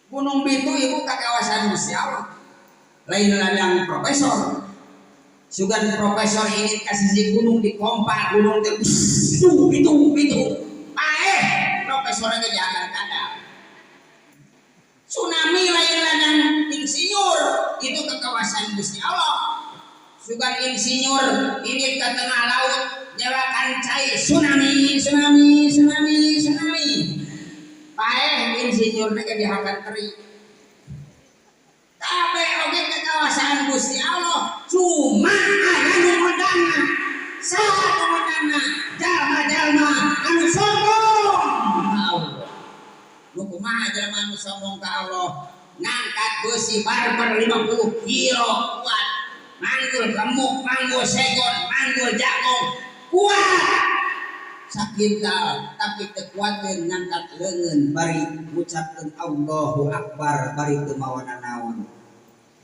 Gunung Bitu ibu ka kawasan Gusti Allah. Lain ladang profesor. Sugan profesor ini ka sisi gunung di kompa gunung teh bitu bitu. Paeh profesor ge diakan kadal. Tsunami lain ladang insinyur itu ke kawasan Gusti Allah. Sugan insinyur ini ke tengah laut nyewakan cai tsunami tsunami tsunami tsunami. Paeh insinyur ge dihakan teri. Kabeh oge ke kawasan Gusti Allah cuma aya nu ngondangna. Saha nu ngondangna? Jalma-jalma anu sombong ka Allah. Nu kumaha jalma anu sombong ka Allah? Ngangkat beusi barber 50 kilo kuat. Manggul gemuk, manggul segon, manggul jagung, kuat. Sakintal tapi teu kuateun ngangkat leungeun bari ngucapkeun Allahu Akbar bari teu mawana naon.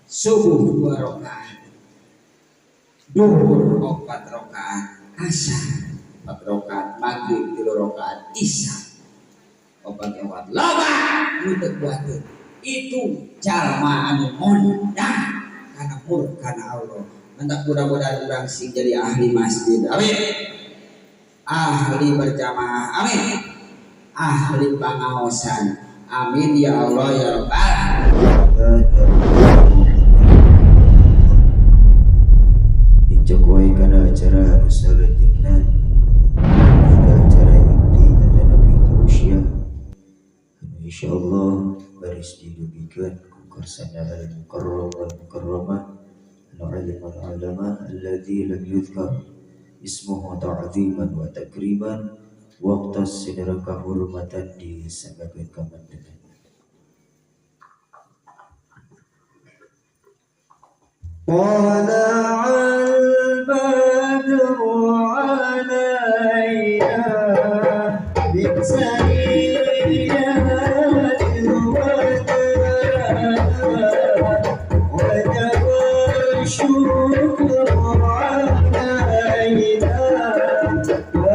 Subuh 2 rakaat, duhur 4 rakaat, asar 4 rakaat, maghrib 3 rakaat, isya 4 rakaat. Loba nu teu kuateun. Itu jalma anu ngondang kana murkana Allah. Mentak mudah-mudahan urang sing jadi ahli masjid. Amin. Ahli berjamaah, amin. Ahli pangaosan, amin ya Allah ya Rabbal. Dicokoy kana acara anu salajengna ada acara inti ada Nabi tausiah anu insyaallah baris didugikeun ku karsana al-mukarram wal mukarramah al-alim al-alamah alladzi lam yuzkar ismuhu ta'ziman wa takriman waqtas sidra kahurmatan di sangakeun kamantenan. Tala'al badru 'alaina min saniyatil wada' wajaba syukru 'alaina wa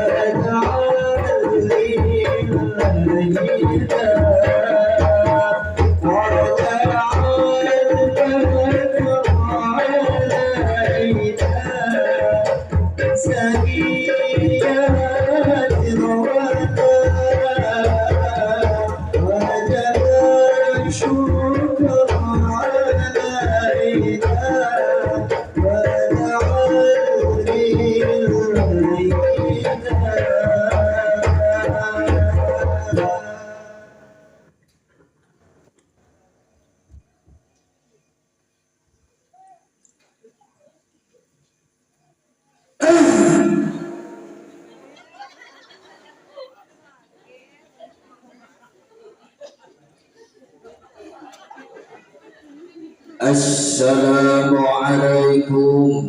Assalamualaikum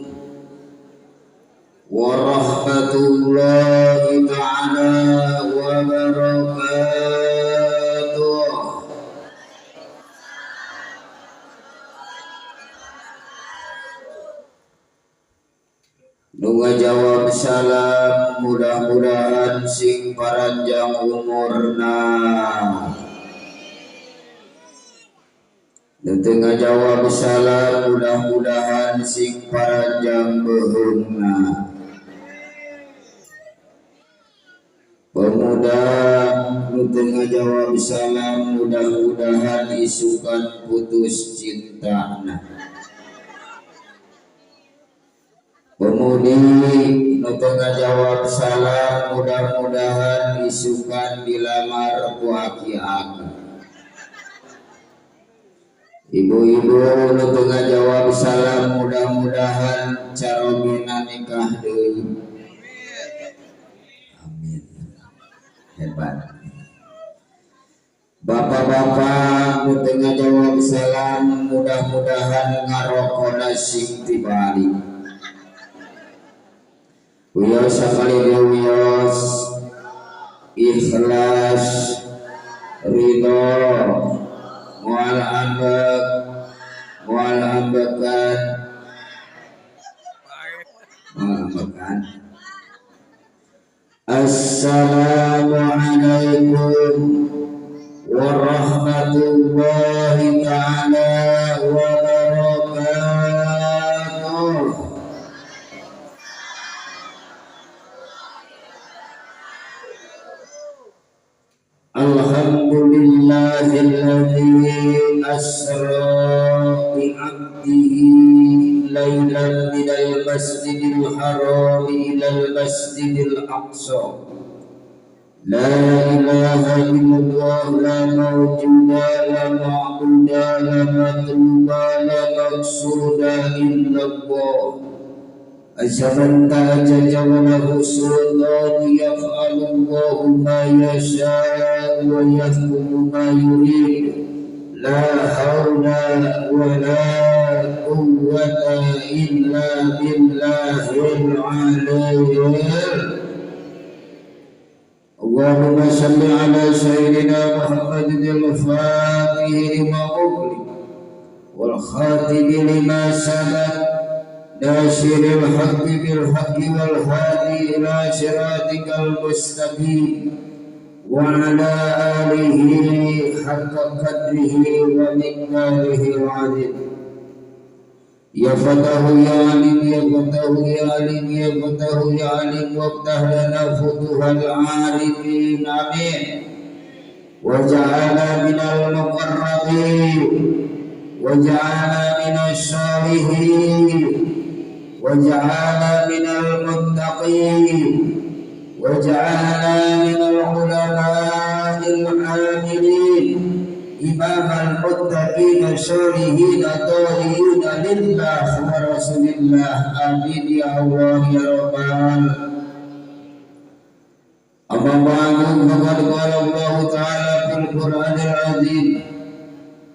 warahmatullahi ta'ala wabarakatuh. Nu ngajawab salam mudah-mudahan sing paranjang umurna. Nu teu ngajawab salam mudah-mudahan sing paranjang beuheungna. Pemuda nu teu ngajawab salam mudah-mudahan isukan putus cintana. Pemudi nu teu ngajawab salam mudah-mudahan isukan dilamar ku aki-aki. Ibu-ibu nu teu ngajawab salam mudah-mudahan carogena nikah deui. Amin. Hebat. Bapak-bapak nu teu ngajawab salam mudah-mudahan ngarokona sing tibalik. Wios sakali deui wios ikhlas ridho moal ambek moal ambekan moal ambekan. Assalamualaikum warahmatullahi Alhamdulillahilladzi asra bi 'abdihi lailan minal masjidil haram ilal masjidil aqsa. La ilaha illallah, la mawjuda, la ma'buda, la matluba, la maqsuda illallah. Azzaman ta'ajaja wa lahu sultan, yaf'alullahu ma yasha'u wa yahkumu ma yurid. La hawla wa la quwwata illa billahil aliyyil. Allahumma salli ala sayyidina Muhammadin al-Fatih lima ughliq wal khatimi lima sabaq nasiril haqqi bil haqqi wal hadi ila siratikal mustaqim wa ala alihi haqqa qadrihi wa miqdarihi al-azim. Ya Fatahu ya Alim, ya Fatahu ya Alim, ya Fatahu ya Alim, waftah lana futuhal arifin, amin. Waj'alna minal muqarrabin, waj'alna minas salihin, waj'alna minal muttaqin, waj'alna minal ulama'il amilin, imam al-muttaqin sholihin ta'iin lillah wa rasulillah, amin ya Allah ya rabbal. Amma ba'du, faqad qala Allah ta'ala fil Qur'anil azim,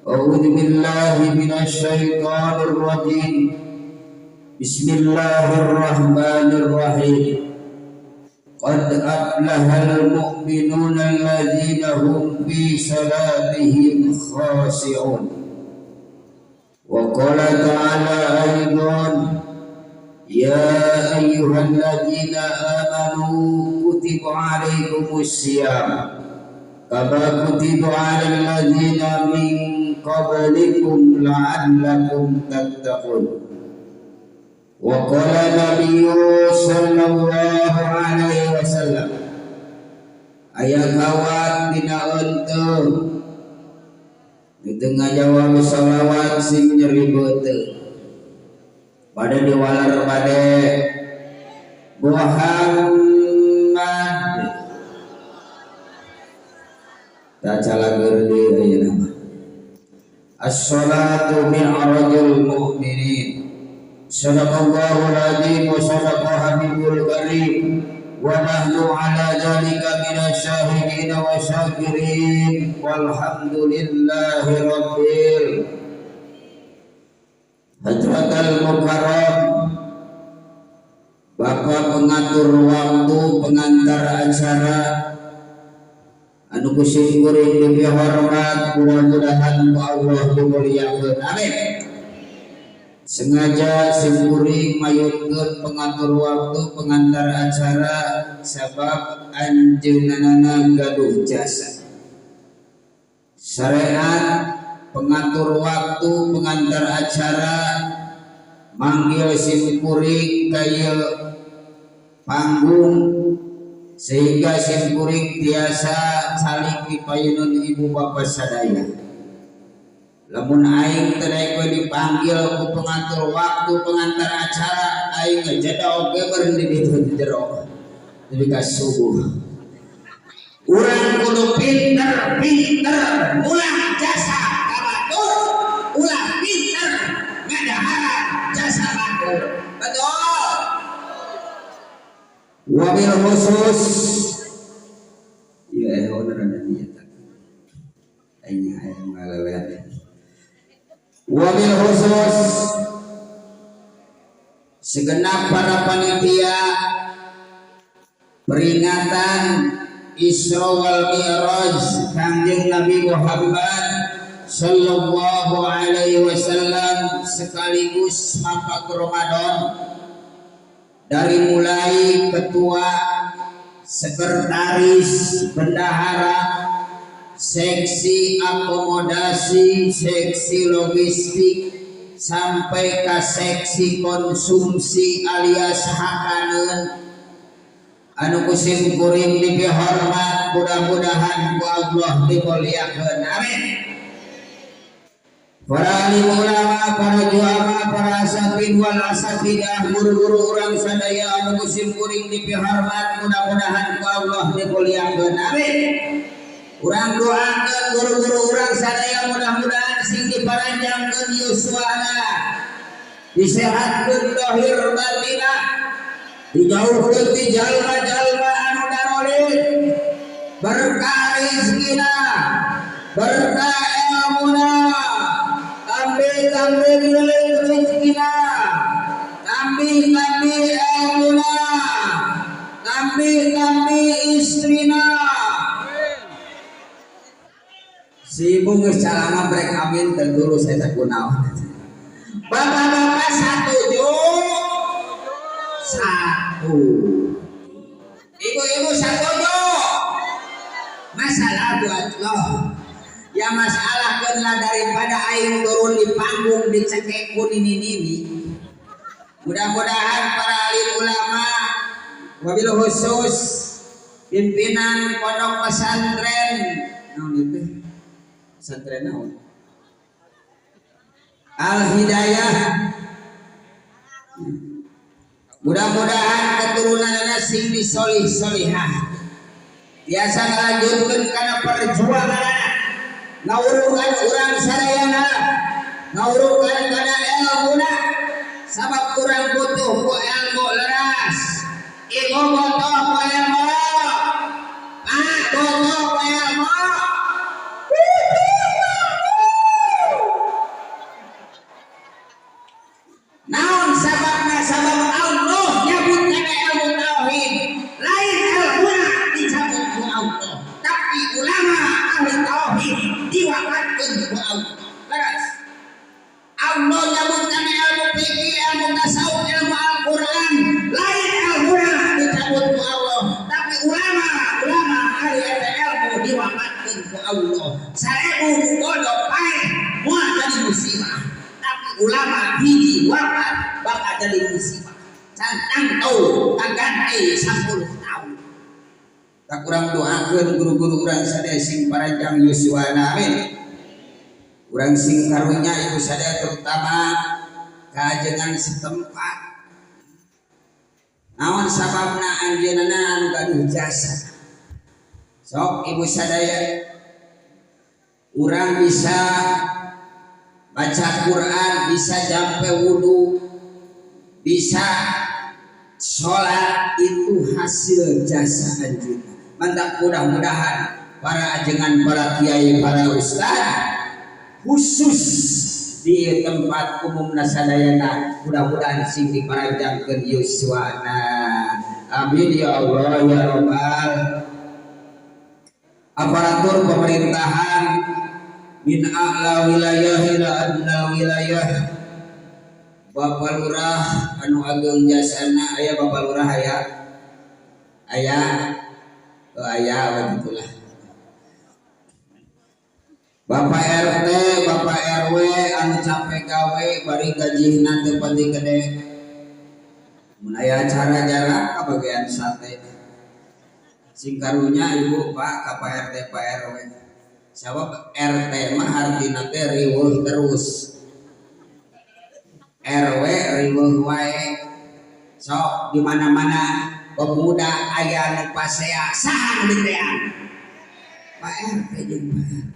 a'udzu billahi minasy syaithanir rajim, bismillahirrahmanirrahim. Qad aflahal mu'minuna alladzina hum fi salatihim khashi'un. Wa qala ta'ala aidan, ya ayyuhalladzina amanu kutiba alaikumus shiyam kama kutiba alal ladzina min qablikum la'allakum tattaqun. Wa qala nabiyyu sallallahu alaihi wasallam, aya kawat dina eunteung di tengah jawab salawat sing nyeri beuteung bade diwalar bade Muhammad tacalager deui ayeuna mah. As-salatu mi'rajul mu'minin. Sadaqallahul azim wa sadaqa habibul karim wa nahnu ala dzalika minasy syahidin wa syakirin walhamdulillahi rabbil. Hadratal Mukarram, Bapak pengatur waktu, pengantar acara anu kusim kuring dipihormat, mudah-mudahan ku Allah dimuliakeun, amin. Sengaja simkuring mayunkeun pengatur waktu, pengantar acara, sabab anjeunna gaduh jasa. Syariat pengatur waktu, pengantar acara manggil simkuring ka ieu panggung sehingga simkuring tiasa saling dipayunun ibu bapa sadaya. Lamun aing teu daek we dipanggil ku pengatur waktu, pengantar acara, aing ngejeda oge beureun di ditu di jero nepi ka subuh. Urang kudu pinter-pinter ulah jasa ka batur, ulah pinter ngadahara jasa batur. Betul. Wabil khusus ya owner ada niat aing hayang ngalelean. Wabil khusus segenap para panitia peringatan Isra wal Mi'raj Kangjeng Nabi Muhammad sallallahu alaihi wasallam sekaligus mapak Ramadan, dari mulai ketua, sekretaris, bendahara, seksi akomodasi, seksi logistik, sampai ke seksi konsumsi alias hakaneun. Anu kusim kuring dipihormat mudah-mudahan ku Allah dimuliakeun. Amin. Para alim ulama, para juama, para asatid wal asatidah, guru-guru urang sadaya anu kusim kuring dipihormat mudah-mudahan ku Allah dimuliakeun. Amin. Urang doakeun guru-guru urang sadaya mudah-mudahan sing diparanjangkeun yuswana, disehatkeun lahir batinna, dijauhkeun ti jalma-jalma anu darolit, berkah rezekina, berkah ilmuna, tambih-tambih rezekina, tambih-tambih ilmuna, tambih-tambih istrina. Si ibu geus calama brek amin teu dulu saya tak kunaon. Bapak-bapak satuju satu, ibu-ibu satuju. Masalah buat lo ya masalah lah daripada aing turun di panggung dicekek ku nini-nini. Mudah-mudahan para alim ulama wabil khusus pimpinan pondok pesantren naon itu pesantren naon Al Hidayah, mudah-mudahan keturunanna sing disolih solihah, biasa ngalanjutkeun kana perjuanganna, ngawurukan urang sadayana, ngawurukan kana ilmuna, sabab urang butuh ku ilmu leras, ibu butuh ku ilmu, pak butuh ku ilmu. Naon sababna? Sabab Allah nyabut kana ilmu tauhid, lain ilmuna dicabut ku Allah, tapi ulama ahli tauhid diwafatkeun ku Allah. Leres. Allah nyabut kana ilmu fikih, ilmu tasawuf, ilmu Al-Qur'an, lain ilmuna dicabut ku Allah, tapi ulama ahli ilmu diwafatkeun ku Allah. Sarebu bodoh paeh moal jadi musibah. Ulama hiji wafat bakal jadi musibah. Cantang tau kaganti 10 tahun. Tak kurang doakeun guru-guru urang sadaya sing paranjang yuswana. Amin. Urang sing karunya ibu sadaya terutama kajengan setempat. Naon sababna anjeunna anu gaduh jasa. Sok ibu sadaya urang bisa baca Quran, bisa jampe wudu, bisa sholat, itu hasil jasa anjeunna. Mantap, mudah-mudahan para ajengan, para kiai, para ustaz khusus di tempat umum nasadayana mudah-mudahan sing diparanjangkeun yuswana. Amin ya Allah ya Rabbal. Aparatur pemerintahan min a'la wilayah ila adna wilayah, Bapak Lurah anu ageng jasana, aya Bapak Lurah aya aya oh, aya begitulah. Bapak RT, Bapak RW anu capek gawe bari gajihna teu pati gede, mun aya acara jarak ka bagian sate sing karunya ibu Pak ka Pak RT Pak RW. Sabab RT mah artina teh riweuh terus, RW riweuh wae. Sok di mana-mana pemuda aya nu pasea saha nu diteang? Pak RT jeung Pak RW.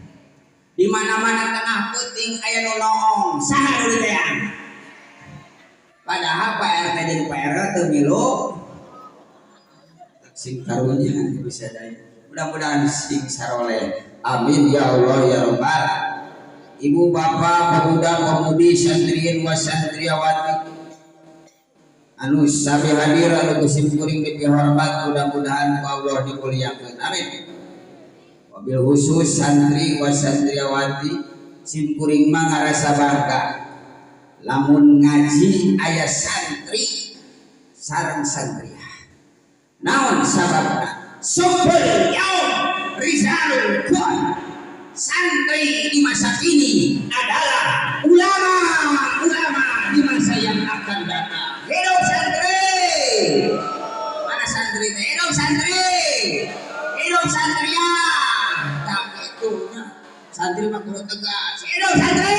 Di mana-mana tengah peuting aya nu noong saha nu diteang? Padahal Pak RT jeung Pak RW teu milu. Sing karunya bisa daya. Mudah-mudahan sing saroleh. Amin ya Allah ya Rabbal. Ibu bapak, pemuda pemudi, santriin wa santriawati anu sami hadir anu kusim kuring dipihormat mudah-mudahan ku Allah dimuliakeun. Amin. Wabil khusus santri wa santriawati sim kuring mah ngarasa bangga lamun ngaji aya santri sareng santriah. Naon sababna? Sumber yaum Rizalul Quran. Santri di masa kini adalah ulama-ulama di masa yang akan datang. Hidup santri. Mana santri? Hidup santri. kudu tegas. Hidup santri.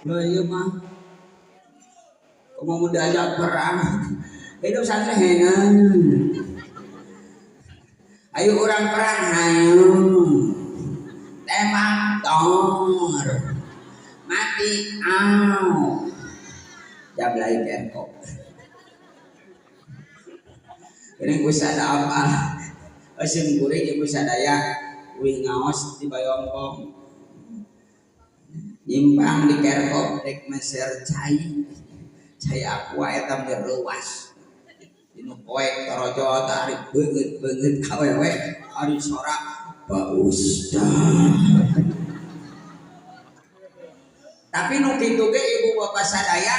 Lho ieu mah komo mun diajak perang. Hidup santri henang. Ayo urang perang hayu. Tembak tor. Mati au. Jablay kerkop. Ini usada apa? Euseuh kuring ibu sadaya uih ngaos di Bayongkong. Nyimpang di kerkop rek meser cai. Cai aqua eta mah leuas. Dinu poek torojo tarik beungeut-beungeut awewe ari sorak Pak Ustaz. Tapi nu kitu ge ibu bapak sadaya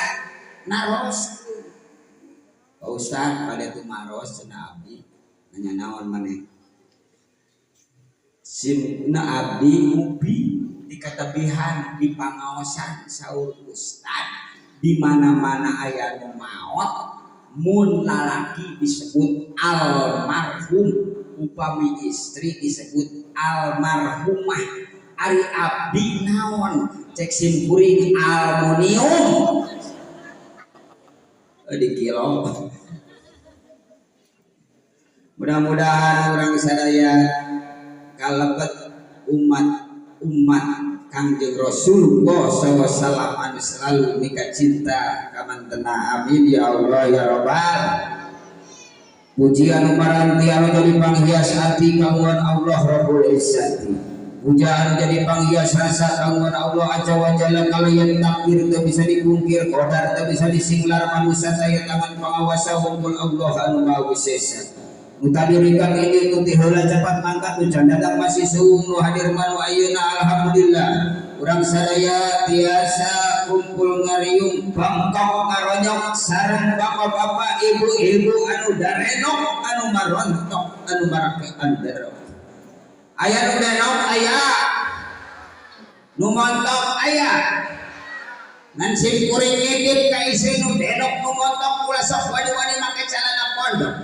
naros. Pak Ustaz pada tumaros cenah abdi nanya naon maneh. Simna abdi ubi dikatabihan di pangaosan saur ustaz di mana-mana aya nu maot mun lalaki disebut almarhum upami istri disebut almarhumah. Ari abdi naon cek sim kuring almonium di kilo. Mudah-mudahan urang sadaya kalebet umat Kangjeng Rasulullah SAW anu selalu mika cinta kamantena. Amin ya Allah ya Rabbal. Pujian maranti anu jadi panghias hati kagungan Allah Rabbul Izzati. Pujaan jadi panghias rasa kagungan Allah azza wa jalla kalayan takdir teu bisa dipungkir, qadar teu bisa disinglar manusia saya tangan pangawasa wungkul Allah anu maha wisesa. Nu tadi rikat ini nu ti heula cepat mangkat nu candadak masih suung nu hadir manu ayeuna alhamdulillah. Urang sadaya tiasa kumpul ngariung bangkok ngaronyok sareng bapak-bapak ibu-ibu anu darenok anu marontok anu marake anu derok. Aya nu denok aya nu montok aya ngan sim kuring ngitip ka istri nu denok nu montok ulah sok wani-wani make calana pondok.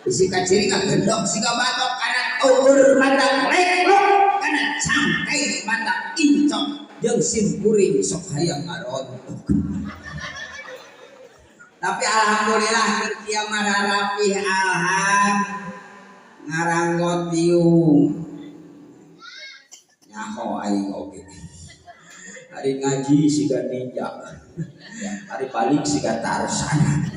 Isi kaciri ngagendok siga batok kana uur mata leklok kana cangkai mata incok jeung sim kuring sok hayang ngarontok. Tapi alhamdulillah keur kieu mah rapih alham ngaranggot tiung. Nyaho aing oge. Hari ngaji siga ninja. Hari balik siga Tarzan.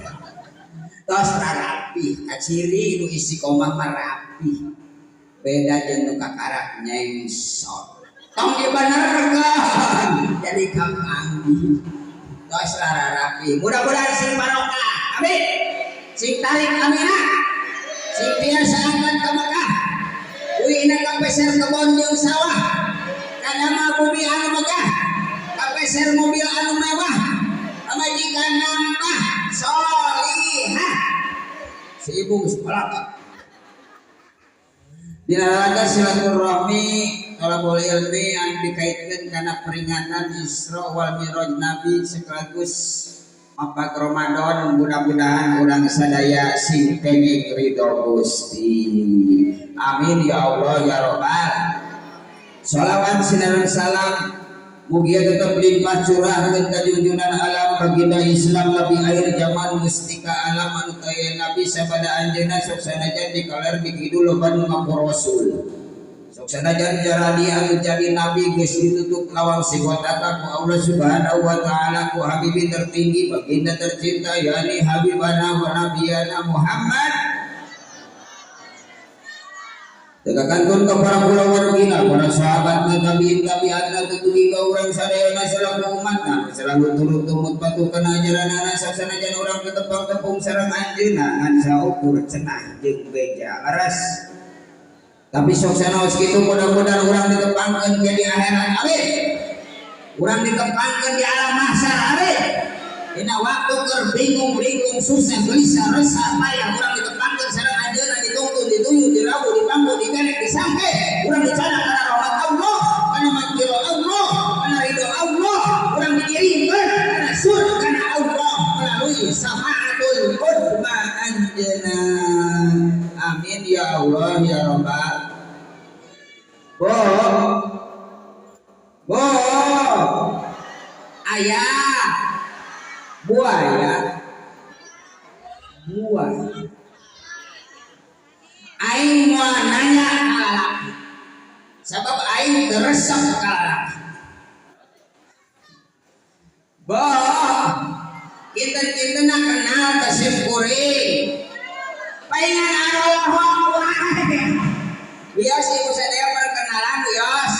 Tos rapi, kaciri nu istiqomah mah rapi. Beda jeung nu kakarak nyengsot. Tong dibenerkeun jadi kapanggih. Tos rapi. Mudah-mudahan sing barokah. Amin. Sing tarik aminah. Sing tiasa angkat ka Mekah. Uihna kapeser kebon jeung sawah. Kadama bumi anu megah. Kapeser mobil anu mewah. Pamajikan nambah solihah. Si ibu geus balaka. Dina rangka silaturahmi thalabul ilmi anu dikaitkeun kana peringatan Isra wal Mi'raj Nabi sekaligus mapag Ramadan, mudah-mudahan urang sadaya sing kenging ridho Gusti. Amin ya Allah ya Rabbal. Sholawat sinaran salam mugia tetap limpah curah ka junjunan alam baginda Islam lebih akhir zaman mustika alam anu taya Nabi sabada anjeunna sok sanajan di kaler di kidul loba nu ngaku rasul. Sok sanajan jaradi anu jadi nabi geus ditutup lawang sifat ku Allah Subhanahu wa taala ku habibi tertinggi baginda tercinta yakni habibana wa nabiyana Muhammad. Tegakantun ke para kulawargina, para sahabat tabi'in tabi'atna tutugi ka urang sadayana selaku umatna selalu turut tumut patuh kana ajaranana sanajan urang ketepang tepung sareng anjeunna ngan saukur cenah jeung beja leres. Tapi sok sanaos kitu mudah-mudahan urang ditepangkeun ke di akhirat amin. Urang ditepangkeun di alam mahsyar amin. Dina waktu keur bingung ringung susah gelisah resah payah urang ditepangkeun sareng anjeunna dituntun dituju dirawu dipangku dikerek disangke urang dicanak kana rahmat Allah kana magfirah Allah kana ridho Allah urang diiringkeun kana surga Allah melalui syafaatul uzma anjeunna. Amin ya Allah ya Rabbal. Oh, Ayah buaya buaya. Aing moal nanya ka lalaki sabab aing teu resep ka lalaki. Boh, kinten-kintenna kenal ka sim kuring. Paingan arwah wae. Wios ibu sadaya perkenalan wios.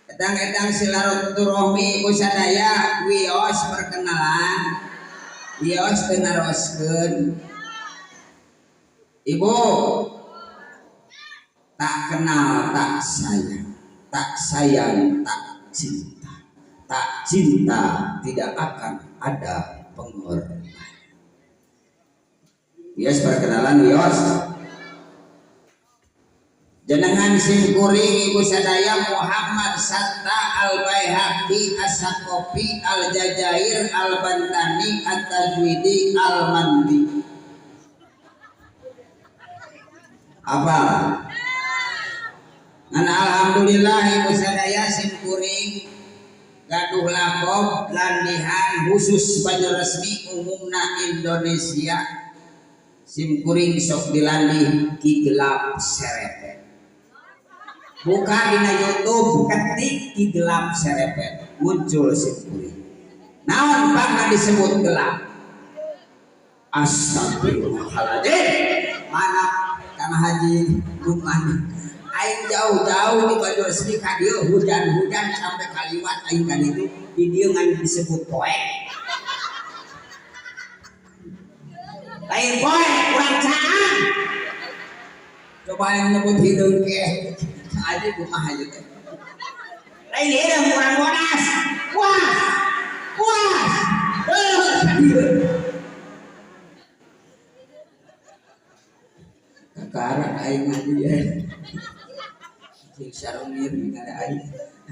Etang-etang silaturahmi ibu sadaya wios perkenalan. Wios teu naroskeun. Ibu tak kenal tak sayang, tak sayang tak cinta, tak cinta tidak akan ada pengorbanan. Wios perkenalan wios. Jenengan sim kuring ibu sadaya Muhammad Satta Al-Baihaqi As-Saqafi Al-Jazair Al-Bantani At-Tajwidi Al-Mandi. Apa? Ngan alhamdulillah ibu sadaya sim kuring gaduh lakob landihan khusus Banyuresmi umumna Indonesia. Sim kuring sok dilandih Ki Gelap Serepet. Buka dina YouTube ketik Ki Gelap Serepet muncul sim kuring. Naon pangna disebut gelap? Astagfirullahaladzim. Mana Kang Haji Lukman aing jauh-jauh di Banyuresmi ka dieu hujan-hujan sampai kaliwat aing ka ditu di dieu ngan disebut poek. Lain poek urang caang. Coba yang nyebut hideung ke Kang Haji kumaha ieu teh. Lain hideung urang bodas. Puas. Puas. Heuh ka dieu. Kakara aing ngaji ya. Cing sarongir ningali aing.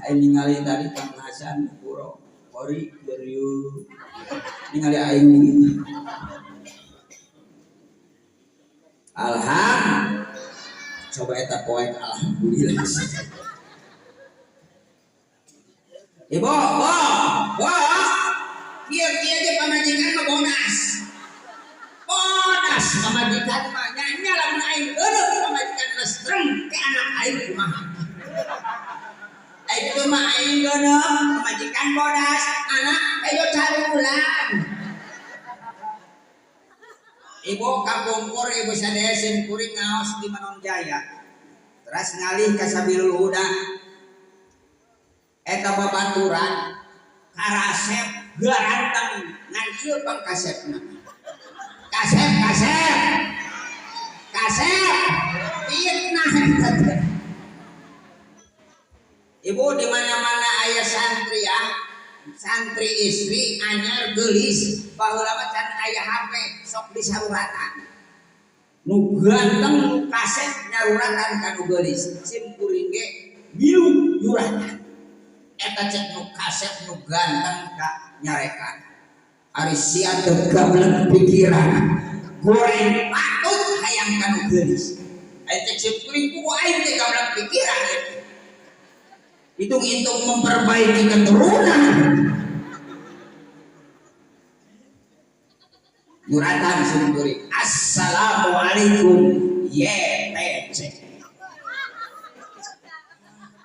Aing ningali tadi Kang Hasan Puro Kori Geriu. Ningali aing. Alham. Coba eta poek alhamdulillah. Ibu, bo, bo. Kieu-kieu ge pamajikan mah bodas. Bodas pamajikan mah nya lamun aing eureun pamajikan lestreng ke anak aing kumaha. Aing mah aing geuneung pamajikan bodas, anak ayo carulan. Ibu kapungkur ibu sadaya sim kuring ngaos di Manonjaya. Teras ngalih ka Sabilul Huda. Eta babaturan karasep garanteng ngan ieu pangkasepna. Kasep kasep. Kasep fitnah eta teh. Ibu di mana-mana aya santri ah, santri istri anyar geulis baheula mah can aya HP sok disaruratan. Nu ganteng nu kasep nyaruratan ka nu geulis. Sim kuring ge milu nyuratan. Eta cek nu kasep nu ganteng ka nyarekan. Ari sia teu gablek pikiran. Goreng patut hayang ka nu geulis. Ari cek sim kuring kudu aing teh gablek pikiran ieu. Hitung-hitung memperbaiki keturunan. Nyuratan sim kuring. Assalamualaikum YTC.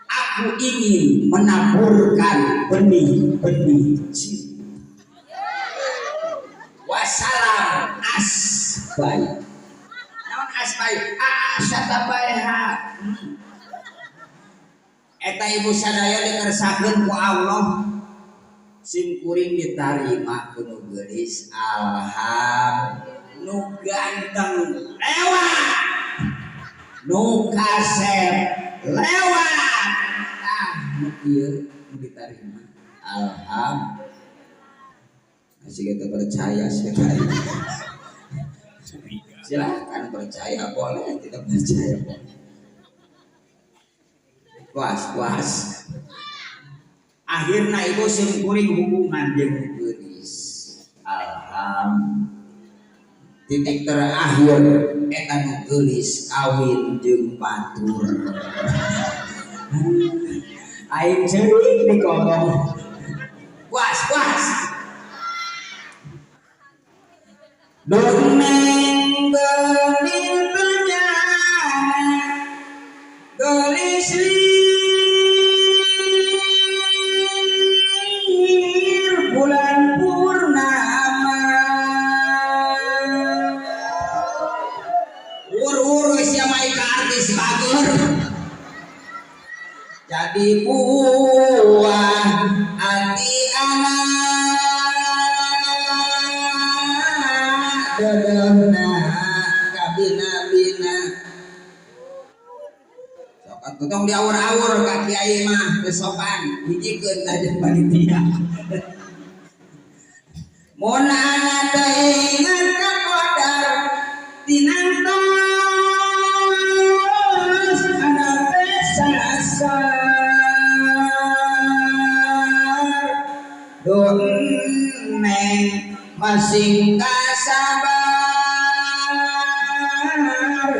Aku ingin menaburkan benih-benih cinta. Wassalam asbay. Naon asbay? Asatabayha. Eta ibu sadaya dikersakeun ku Allah. Sim kuring ditarima ku nu geulis. Alham. Nu ganteng lewat. Nu kasep lewat. Ah, nu kieu nu ditarima. Alham. Masih kita percaya sekali. Silahkan percaya boleh, tidak percaya boleh. Puas, puas. Akhirnya ibu sim kuring hubungan jeung geulis. Alham. Titik terakhir eta nu geulis kawin jeung batur. Aing ceurik dikomong. Was-was. Dongeng geuning ternyana geulis lir bulan purnama. Ur-ur sia mah ka artis bager. Jadi buah hati anak dedehna kabina-bina. Sok atuh tong diaur-aur ka kiai mah teu sopan, hijikeun tah jeung panitia. Mun anak teu inget ka qadar tinantos anak teh sasar. Neng masing kasabar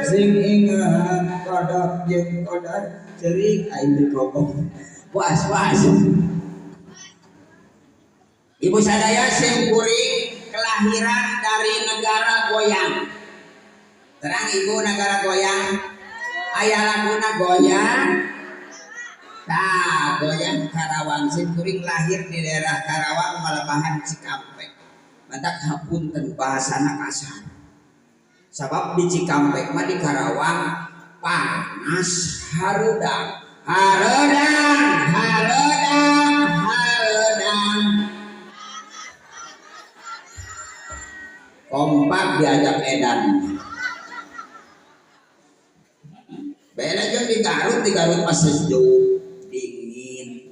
sing inget kodok jeung kodar cerik aing dikobong. Was-was. Ibu sadaya sing kuring kelahiran dari negara goyang. Terang ibu negara goyang. Aya laguna goyang. Tah, goyang Karawang. Sim kuring lahir di daerah Karawang, Malebahan, Cikampek. Mantak hapunten bahasana kasar. Sabab di Cikampek mah di Karawang panas hareudang. Hareudang, hareudang, hareudang. Kompak diajak edan. Beda jeung di Garut mah sejuk. Dingin.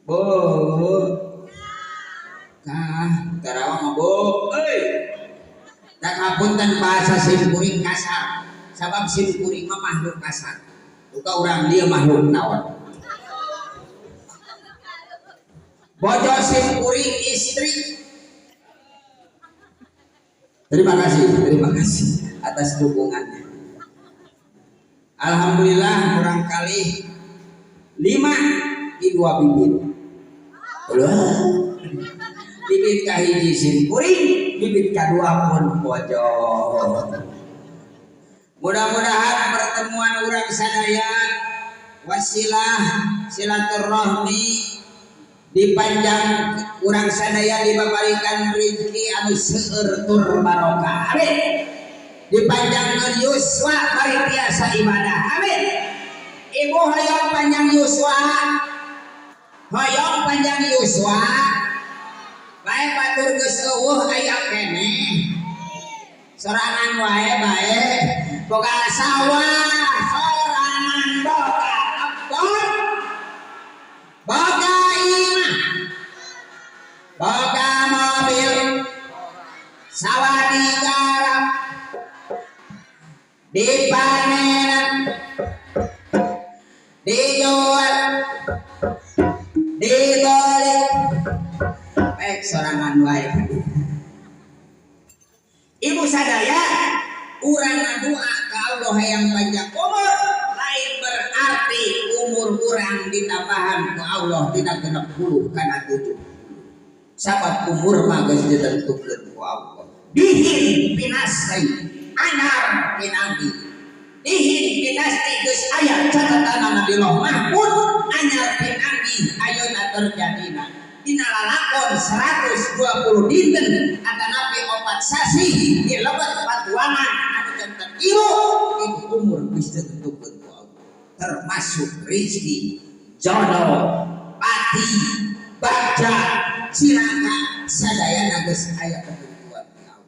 Bo. Kah, Karawang mah bo. Euy. Da ngapunten bahasa sim kuring kasar. Sabab sim kuring mah makhluk kasar. Buka urang dieu makhluk naon. Bojo sim kuring istri. Terima kasih atas dukungannya. Alhamdulillah kurang kali 5 di 2 bibit. Bibit kahiji sim kuring, bibit kadua pun bojo. Mudah-mudahan pertemuan urang sadaya wasilah silaturahmi dipanjang urang sadaya dibabarikan rezeki anu seueur tur barokah. Amin. Dipanjangkeun yuswa bari tiasa ibadah. Amin. Ibu hoyong panjang yuswa. Hoyong panjang yuswa. Bae batur geus eueuh aya keneh. Sorangan wae bae boga sawah, sorangan boga kebon, boga imah, boga mobil, sawah digarap, dipanenan, dijual, dibeli, baik sorangan wae. Ibu sadaya urang ngadua ka Allah yang panjang umur lain berarti umur urang ditambahan ku Allah tina 60 kana 70. Sabab umur mah geus ditentukeun ku Allah. Dihin pinasti anyar pinanggi. Dihin pinasti geus aya catatanana di Lauh Mahfuz anyar pinanggi ayeuna terjadina. Dina lalakon 120 dinten atanapi 4 sasih di lebet patuangan anu janten ibu itu umur geus ditentukeun ku Allah. Termasuk rezeki, jodoh, pati, bagja, cilaka sadayana geus aya ketentuan ti Allah.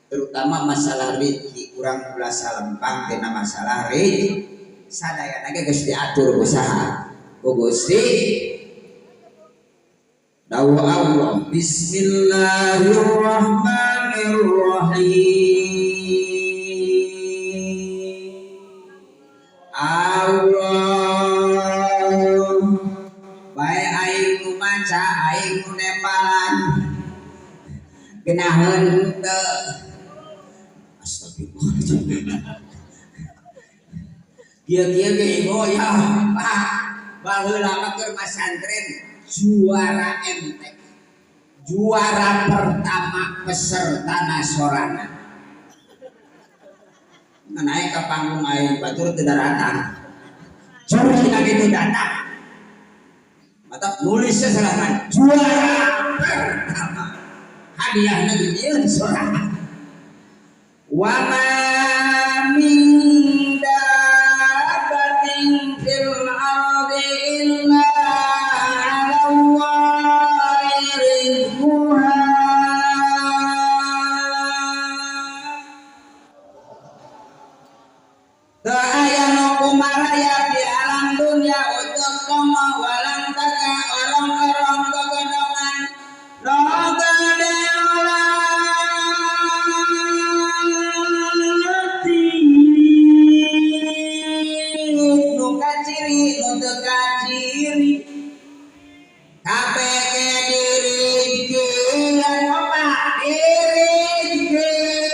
Terutama masalah rezeki urang ulah salempang tina masalah rezeki sadayana ge geus diatur ku saha? Ku Gusti. Dawu Allah, bismillahirrahmanirrahim. Allah bae aing nu maca aing nu nembalan geunaheun teu. Astagfirullahaladzim. Kieu-kieu ge ibu ya, Pak. Baheula mah keur masantren juara MTQ. Juara pertama peserta nasional. Naik ke panggung aing batur teu daratang. Jurina gitu datang. Mata nulisnya sorangan juara pertama. Hadiahna geuning sorangan. Wa ma min dabbatin fil ardi illa 'ala Allahi rizquha. Teu aya nu kumaraya di alam dunya utuk dongo walang taka orong-orong gogodongan rogade nu kaciri nu teu kaciri kabeh ge dirijian opa dirijian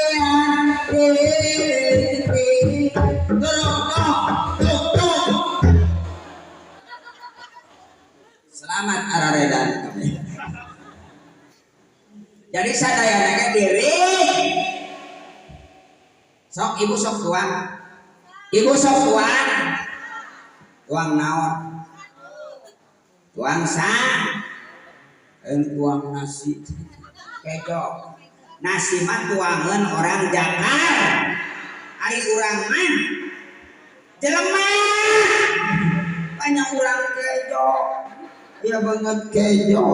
dirijian selamat araredan. Jadi sadayana ge diri sok ibu sok tuang, ibu sok tuang, tuang naon, tuang sang, tuang nasi kejo, nasi mah tuangeun orang Jakarta, ari urang mah jelema banyak urang kejo, ya banget kejo,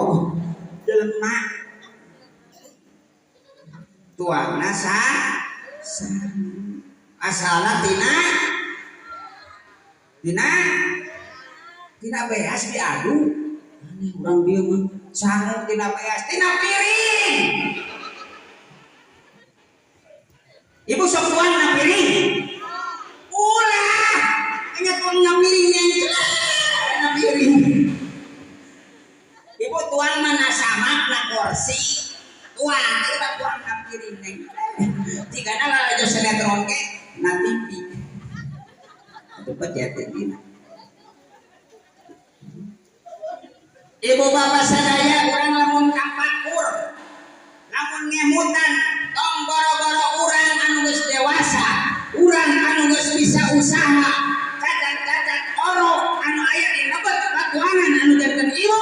jelema tuangna sa asalna tina tina tina beas diadu, aneh urang dieu mah sangu tina beas tina piring. Ibu sok tuang na piring ulah hanya tuang na piring yang na piring. Ibu tuang mana samak na kursi tuang ibu tuang na piring neng jika na lalajo sinetron ke na TV itu pejet dina. Ibu bapak sadaya urang lamun kapakur lamun ngemutan tong boro-boro urang anu geus dewasa, urang anu geus bisa usaha, cacat-cacat orok anu aya di lebet patuangan anu janten ibu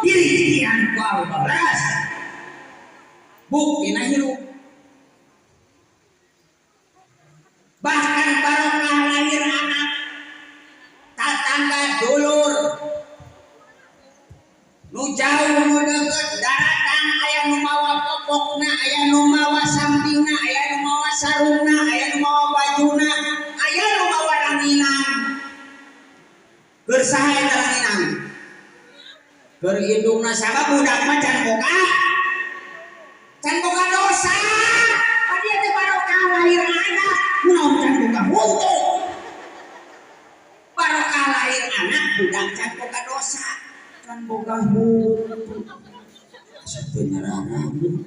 dirijian ku Allah leres buktina hirup. Bahkan barokah lahir anak tatangga dulur nu jauh nu deukeut daratan aya nu mawa popokna, aya nu mawa sampingna, aya nu mawa sarungna, aya nu mawa bajuna, aya nu mawa ranginang. Keur saha eta ranginang? Keur indungna sabab budak mah can boga dosa. Padi teh barokah lahir anak, kunaon can boga huntu. Barokah lahir anak budak can boga dosa. Can boga huntu. Asa teu nyararamu.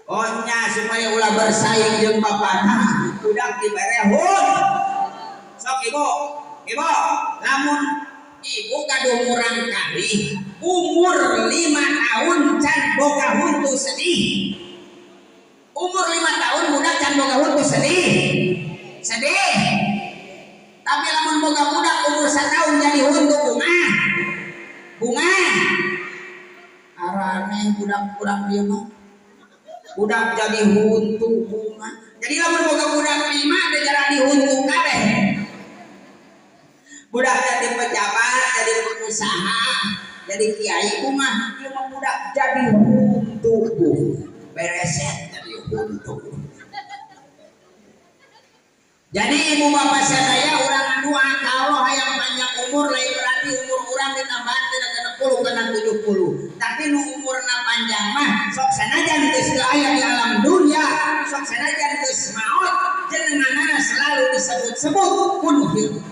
Oh nya supaya ulah bersaing jeung bapana, budak dibere hun. Sok ibu, ibu, lamun ibu gaduh murang kali umur 5 tahun can boga huntu sedih. Umur 5 tahun budak can boga huntu sedih. Sedih. Tapi lamun boga budak umur 1 tahun jadi huntu bunga. Bunga. Arane budak kurang dia mah. Budak jadi huntu bunga. Jadi lamun boga budak 5 ada jarak dihuntu kabeh. Budak jadi pejabat, jadi pengusaha, jadi kiai bunga, ieu mah budak jadi huntu bunga. Bereset jadi huntu. Jadi ibu bapak sadaya urang ngadua ka Allah hayang panjang umur lain berarti umur urang ditambahan tina 60 kana 70. Tapi nu umurna panjang mah sok sanajan geus teu aya di alam dunya, sok sanajan geus maot, jenenganana selalu disebut-sebut kudu hirup.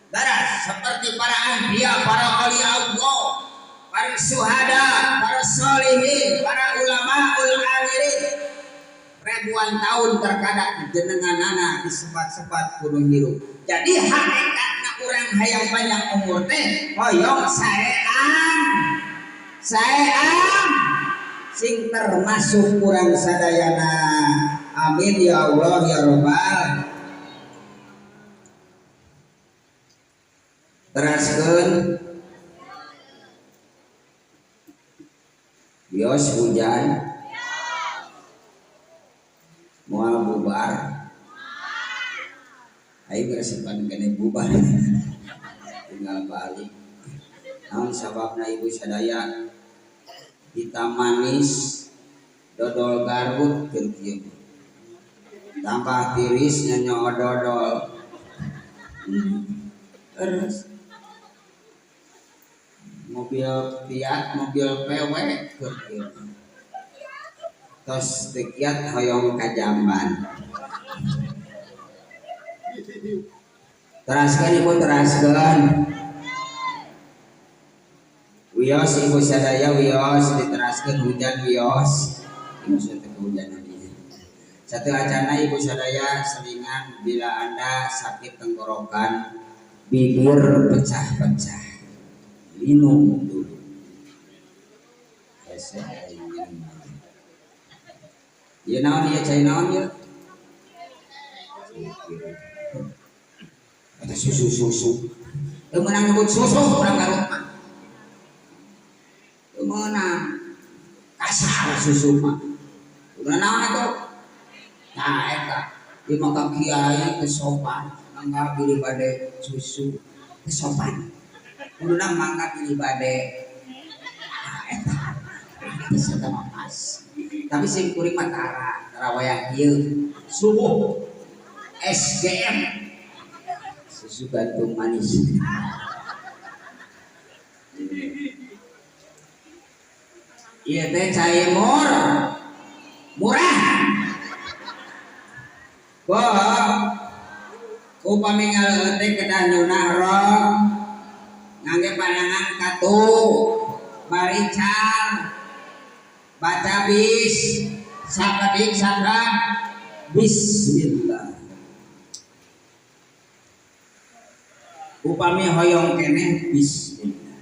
Daras seperti para anbiya, para awliya Allah, para syuhada, para sholihin, para ulama ul amirin. Ribuan tahun terkadang jenenganana disebat-sebat kudu hirup. Jadi hakikatna urang hayang panjang umur teh hoyong saean. Saean sing termasuk urang sadayana. Amin ya Allah ya Rabbal. Teraskeun bios hujan moal bubar. Aing resepan kene bubar. Tinggal balik. Naon sababna ibu sadaya hitam manis dodol Garut keur kieu. Tambah tiris nyanyo dodol. Terus mobil Fiat, mobil PW keur kieu. Tos teu kiat hoyong ka jamban. Teraskeun ibu teraskeun. Wios ibu sadaya wios diteraskeun hujan wios. Ibu teh hujan abdi. Satu acana ibu sadaya selingan bila Anda sakit tenggorokan, bibir pecah-pecah, minum dulu. Hese aing minum. Ieu naon ieu cai naon ieu? Eta susu-susu. Teu meunang nyebut susu urang Garut mah. Teu meunang. Kasar susu mah. Teu naon atuh? Nah eta ieu mah ka kiai teu sopan, mangga bilih bade susu teu sopan. Kuduna mangga bilih bade. Nah eta. Eta mah pas. Tapi sing kuring mah tara wayah ieu. Subuh SGM. Susu gantung manis. Ieu teh cai murah. Wah, upami ngaleueut teh kedah nyunah rok, ngangge panangan katu, marical, baca bis, sakedik saka, bismillah. Upami hoyong keneh bismillah.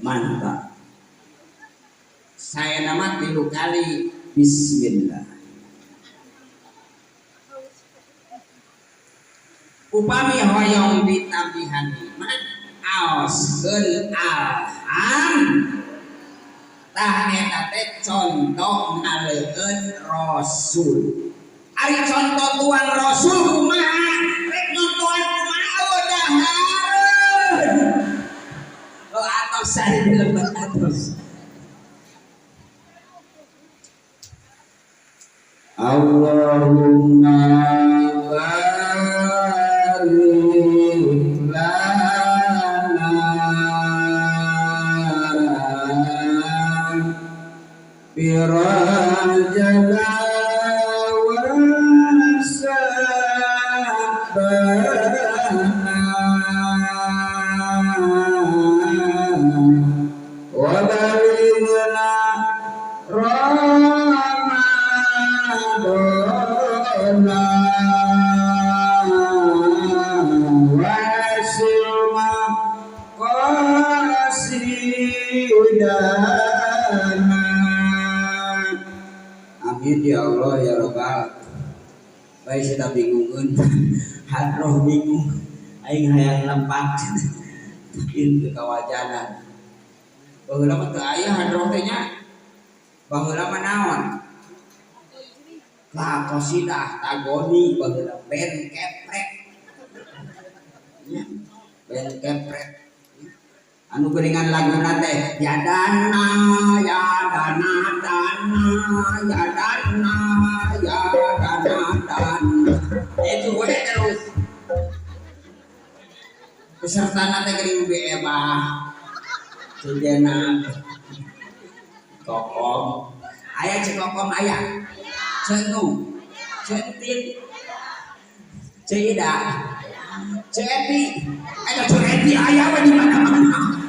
Mantap. Saya nama 3 kali bismillah. Upami hoyong ditambihan nikmat aoskeun alham. Tah eta teh contoh ngaleueun Rasul. Ari contoh tuang Rasul kumaha? Rek nontohan kumaha eueuh dahareun. Oh atos ari dilebet atos. Allahumma barik lana bi rajab wa sa'bana wa balighna Ramadana wasil maqasidana. Amin ya Allah ya Rabbal. Baik saya bingungeun, hadroh bingung, aing hayang lempak, tapi teu kawajanan. Baheula mah teu aya hadroh teh nya. Baheula mah naon? Lah qasidah tagoni baheula ben keprek. Ben keprek. Anu geuningan laguna teh ya dana ya dana dana ya dana ya dana dana. Itu we terus. Pesertana teh geuning be ebah. Cenjena kokom. Aya cekokom aya. Cenung, centin, ceida, ceti, ada ceti ayam di mana-mana.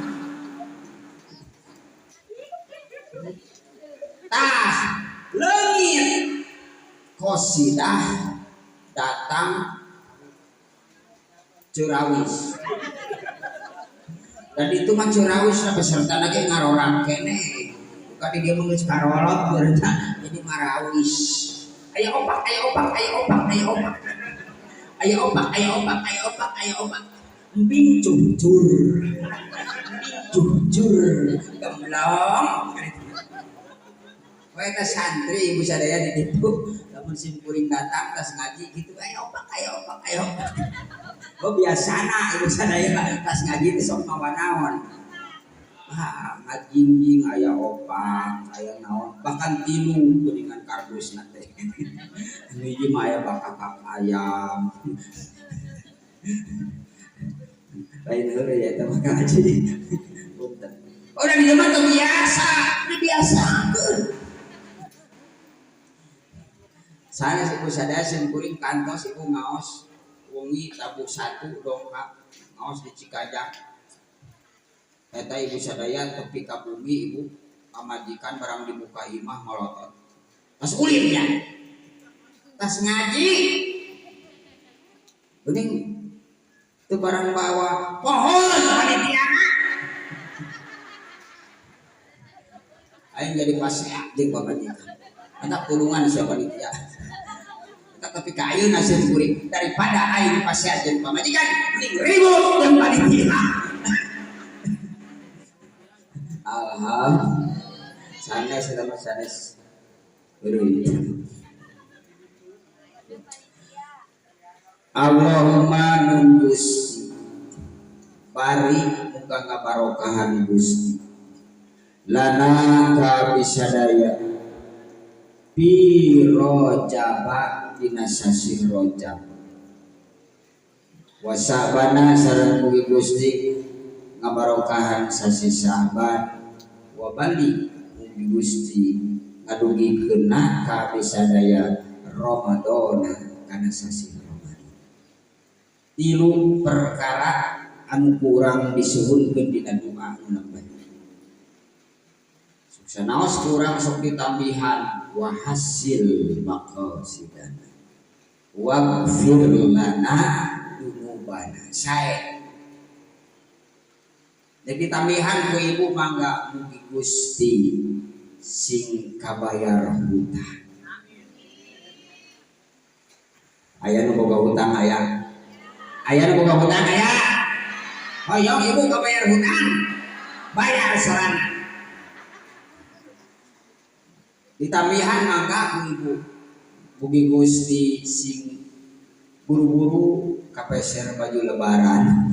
Qosidah datang Curawis. Dan itu mah Curawis lah peserta lagi ngarorak kene. Bukan dia mah geus karolot beurna jadi marawis. Aya opak, aya opak, aya opak, aya opak. Aya opak, aya opak, aya opak, aya opak. Embing jujur. Embing jujur. Gemblong. Wae teh santri ibu sadaya di ditu lamun sim kuring datang tas ngaji gitu aya opak, aya opak, aya opak. Oh biasana ibu sadaya tas ngaji teh sok mawa naon. Ah ngajingjing aya opak, aya naon, bahkan tilu geuningan kardusna teh. Hiji mah aya bakakak ayam. Lain heureuy eta mah ngaji. Punten. Urang di mah teu biasa, dibiasakeun. Sanes ibu sadaya sim kuring kantos ibu ngaos wengi tabuh 1 dongkap ngaos di Cikajang. Eta ibu sadaya tepi ka bumi ibu pamajikan barang dibuka imah molotot. Tas ulin nya. Tas ngaji. Geuning teu barang bawa pohon panitiana. Aing jadi paseak jeung pamajikan. Eta tulungan sia panitia. Tapi ka ayeuna sim kuring daripada aing paseak jeung pamajikan mending ribut jeung panitia. Alhamdulillah. Sanes eta mah sanes. Heureuy. Allahumma nun Gusti bari muga ngabarokahan Gusti lana ka bisadaya bi rojaba dina sasih rojab wasabana sareng mugi Gusti ngabarokahan sasih Sa'ban wa bali mugi Gusti ngadugikeunna ka bisadaya Ramadana kana sasih Ramadan. Tilu perkara anu kurang disuhunkeun dina doa anu nambah. Sanaos kurang sok ditambihan wa hasil maqasidana waghfir lana dzunubana. Sae. Jadi tambihan ku ibu mangga mugi Gusti sing kabayar hutang. Aya nu boga hutang aya. Aya nu boga hutang aya. Hoyong ibu kabayar hutang. Bayar sorangan. Ditambihan mangga ku ibu mugi Gusti sing buru-buru kapeser baju lebaran.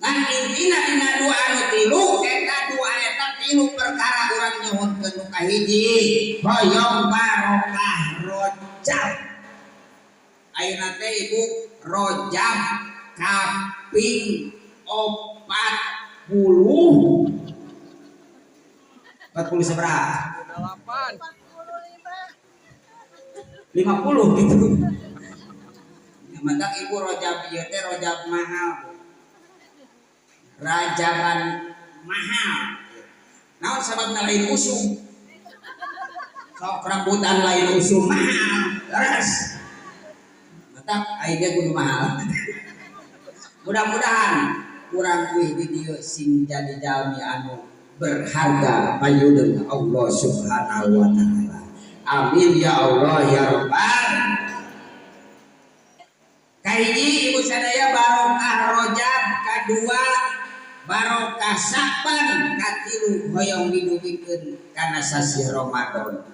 Ngan intina dina dua anu tilu eta dua eta tilu perkara urang nyuhunkeun nu kahiji hoyong barokah rojab. Ayeuna teh ibu rojab kaping 40. 40 seberapa? 8. 50 gitu. Mentak ibu rojab ieu teh rojab mahal. Rajaban mahal. Naon sababna lain usum? Sok rambutan lain usum mahal. Leres. Mentak ayeuna kudu mahal. Mudah-mudahan urang kuih di dieu sing jadi jalmi anu berharga payudeng Allah Subhanahu wa taala. Amin ya Allah ya Rabbal. Kahiji ibu sadaya barokah rojab, kadua barokah Sa'ban, katilu hoyong didugikeun kana sasih Ramadan.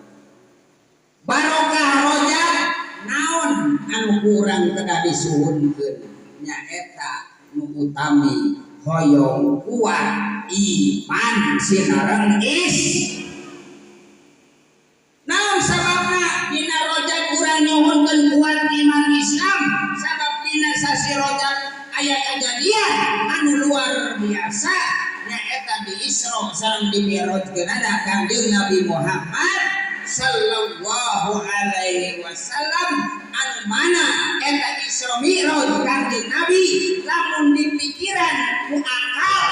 Barokah rojab naon anu kurang kedah disuhunkeun nyaeta nu utami hoyong kuat iman sinareng is. Naon sababna dina rojab urang nyuhunkeun kuat iman Islam? Sabab dina sasih rojab aya kajadian anu luar biasa nyaeta di Isra sareng di Mi'rajkeunana Kangjeng Nabi Muhammad sallallahu alaihi wasallam anu mana eta Isra Mi'raj Kangjeng Nabi lamun dipikiran ku akal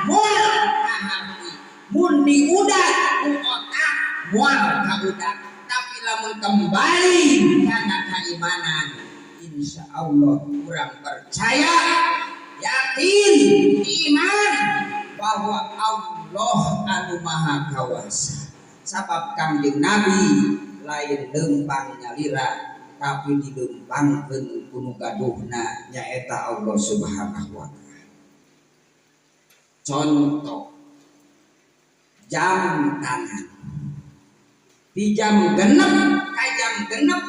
moal kahati, mun diudak ku otak moal kaudak, tapi lamun kembali Insya Allah kurang percaya, yakin, iman bahwa Allah anu maha kawasa. Sabab Kangjeng Nabi lain lempang nyalira tapi dilempangkeun ku nu gaduhna nyaeta Allah Subhanahu wa taala. Contoh jam tangan di jam genep ka jam genep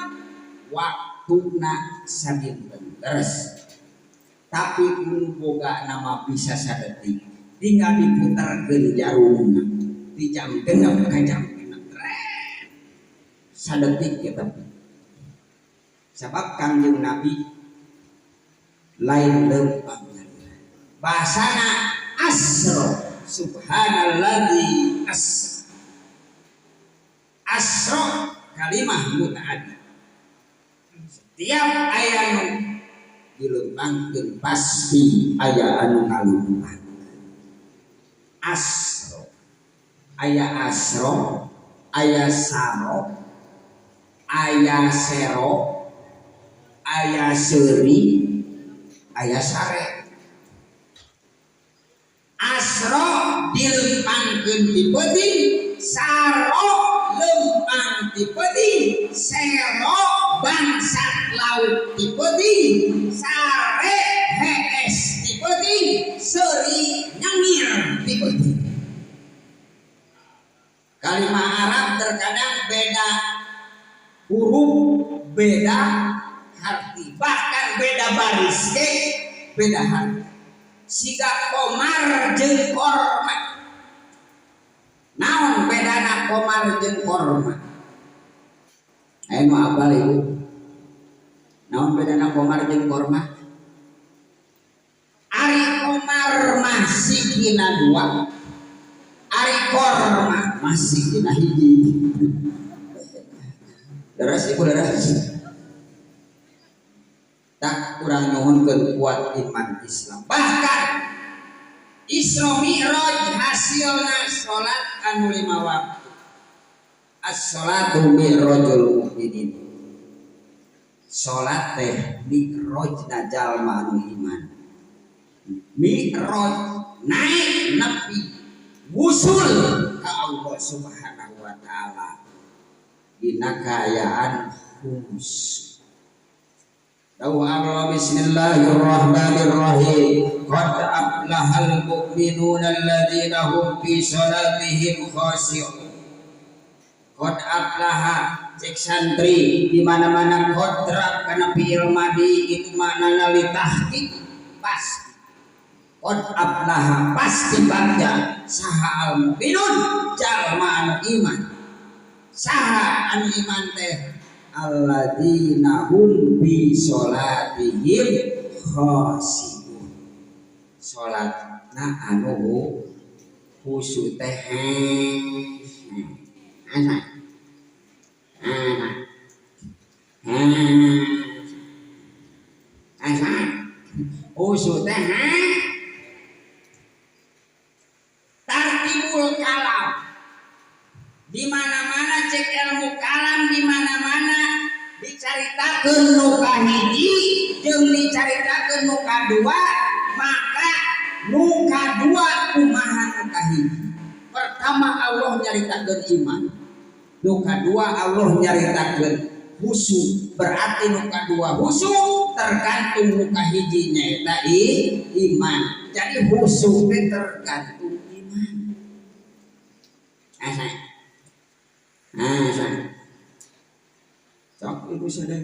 waktuna sadinten terus, tapi nu boga nama bisa sadetik tinggal diputarkeun jarumna di jam genep ka jam genep sadetik ya. Tapi sabab Kangjeng Nabi lain lempang bahasana asra, subhanalladzi asra. Asra kalimah mutaaddi, setiap aya nu dilempangkeun pasti aya anu ngalempang. Asra aya asra, aya saro, aya sero, aya seuri, aya sare. Asra dilempangkeun ti peuting, saro lempang ti peuting, sero bangsat laut ti peuting, sare hees ti peuting, seuri nyengir ti peuting. Kalimah Arab terkadang beda huruf, beda arti, bahkan beda baris ge beda harti. Siga komar jeung korma. Naon bedana komar jeung korma? Aya nu apal ibu? Naon bedana komar jeung korma? Ari komar mah sikina dua, ari korma mah sikina hiji. Leres ibu leres. Tak kurang nyuhunkeun kuat iman Islam. Bahkan Isra Mi'raj hasilna salat anu 5 waktu. As-salatu mi'rajul mukminin. Salat teh mi'rajna jalma anu iman. Mi'raj naik nepi wusul ka Allah Subhanahu wa taala dina kaayaan khusus. Tahu Allah bismillahirrahmanirrahim. Qad aflahal mu'minuna alladzina hum fi salatihim khashi'un. Qad aflaha cek santri di mana-mana kontrak kana fi'il madi itu maknana li tahqiq pasti. Qad aflaha pasti bagja saha al mu'minun jalma anu iman. Saha anu iman teh alladzina hum bi sholatihim khashi'un. Salatna anu khusyuk teh khusyuk teh tartibul kalam. Di mana-mana cek ilmu kalam, di mana-mana dicaritakeun nu kahiji jeung dicaritakeun nu kadua, maka nu kadua kumaha nu kahiji. Pertama Allah nyaritakeun iman, nu kadua Allah nyaritakeun khusyuk. Berarti nu kadua khusyuk tergantung nu kahiji nyaeta iman. Jadi khusyuk teh tergantung iman. Cok ibu sadar.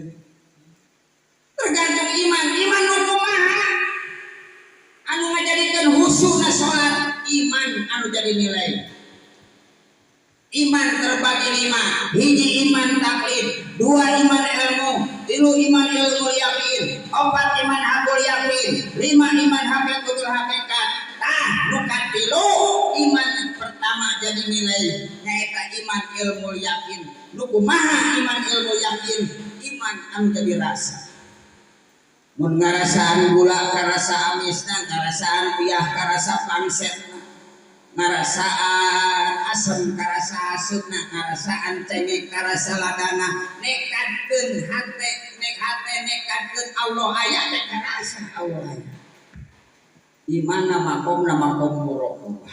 Tergantung iman. Iman nu kumaha? Anu ngajadikeun khusyukna salat, iman anu jadi nilai. Iman terbagi 5. Hiji iman taklid, 2 iman ilmu, 3 iman ilmu yakin, 4 iman hakul yakin, 5 iman hakikatul hakikat. Tah nu katilu iman pertama jadi nilai nyaeta iman ilmu yakin. Nu kumaha iman ilmu yakin? Iman anu jadi rasa. Mun ngarasaan gula karasa amisna, ngarasaan uyah karasa pangsetna, ngarasaan asem karasa haseupna, ngarasaan cengek karasa ladana, nekatkeun hate nek hate hate nekadkeun Allah aya teh karasa Allah aya. Di mana makomna makom muraqabah.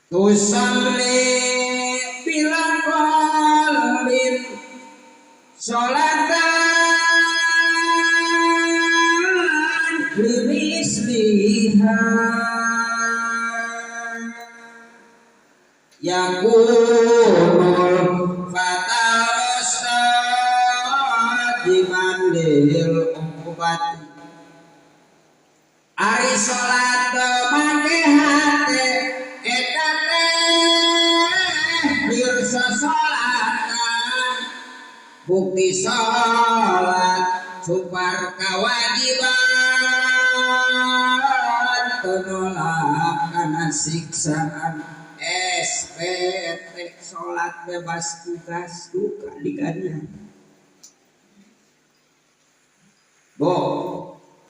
Tusalli bila qalbin sholatan limisliha yakunul fatal sadiman lil uqubati. Ari salat make hate eta teh lir sasalatan bukti salat supar kawajiban teu kana siksaan. SPT salat bebas tugas duka dikanya. Bo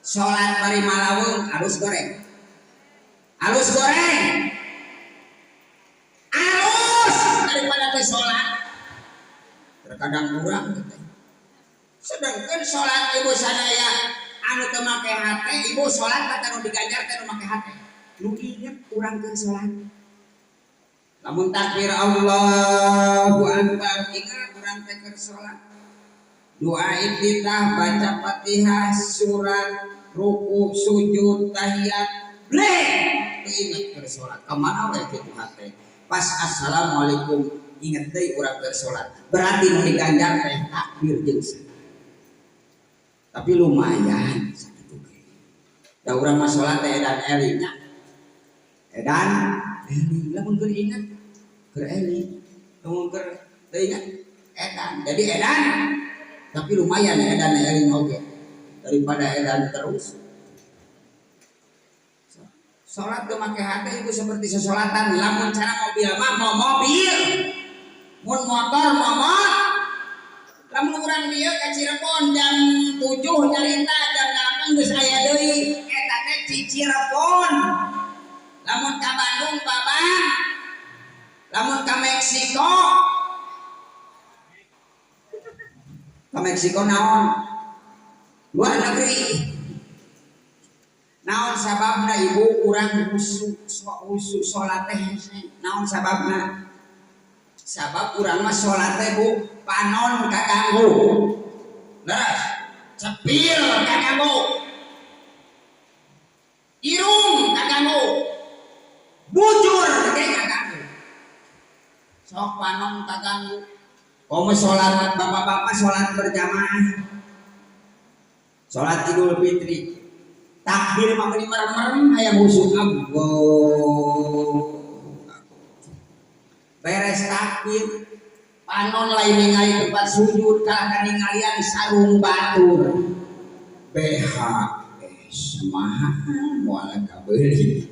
salat bari malawung alus goreng. Alus goreng. Alus daripada teh salat. Terkadang kurang teh. Sedangkan salat ibu sadaya anu teu make hate, ibu salat kata nu diganjar teh nu make hate. Nu inget urang keur salat. Lamun takbir Allahu akbar ingat urang teh keur salat. Doa iftitah, baca Fatihah, surat, ruku, sujud, tahiyat, bleh, teu inget keur salat. Ka mana we kitu hate? Pas assalamualaikum inget deui urang keur salat. Berarti nu diganjar teh takbir jeung salat. Tapi lumayan sakitu ge. Da urang mah salat teh edan eling nya. Edan eling lamun keur inget keur eling, lamun keur teu inget edan. Jadi edan tapi lumayan edan eling oge daripada edan terus. Salat teu make hate ibu seperti sesolatan. Lamun cara mobil mah mau mobil, mun motor mau motor. Lamun urang dieu ka Cirebon jam 7 nyarita jam 8 geus aya deui eta teh Cirebon. Lamun ka Bandung babang, lamun ka Meksiko, ka Meksiko naon? Luar negeri. Naon sababna ibu urang khusyuk salat teh? Naon sababna? Sabab urang mah salat teh bu panon kaganggu. Leres, cepil kaganggu. Irung kaganggu. Bujur ge kaganggu. Sok panon kaganggu. Komo salat bapak-bapak salat berjamaah. Salat Idul Fitri. Takbir mah meuni merem-merem hayang khusyuk Allah. Beres takbir panon lain ningali tempat sujud kalah kaningalian sarung batur. BHS mahal moal kabeuli.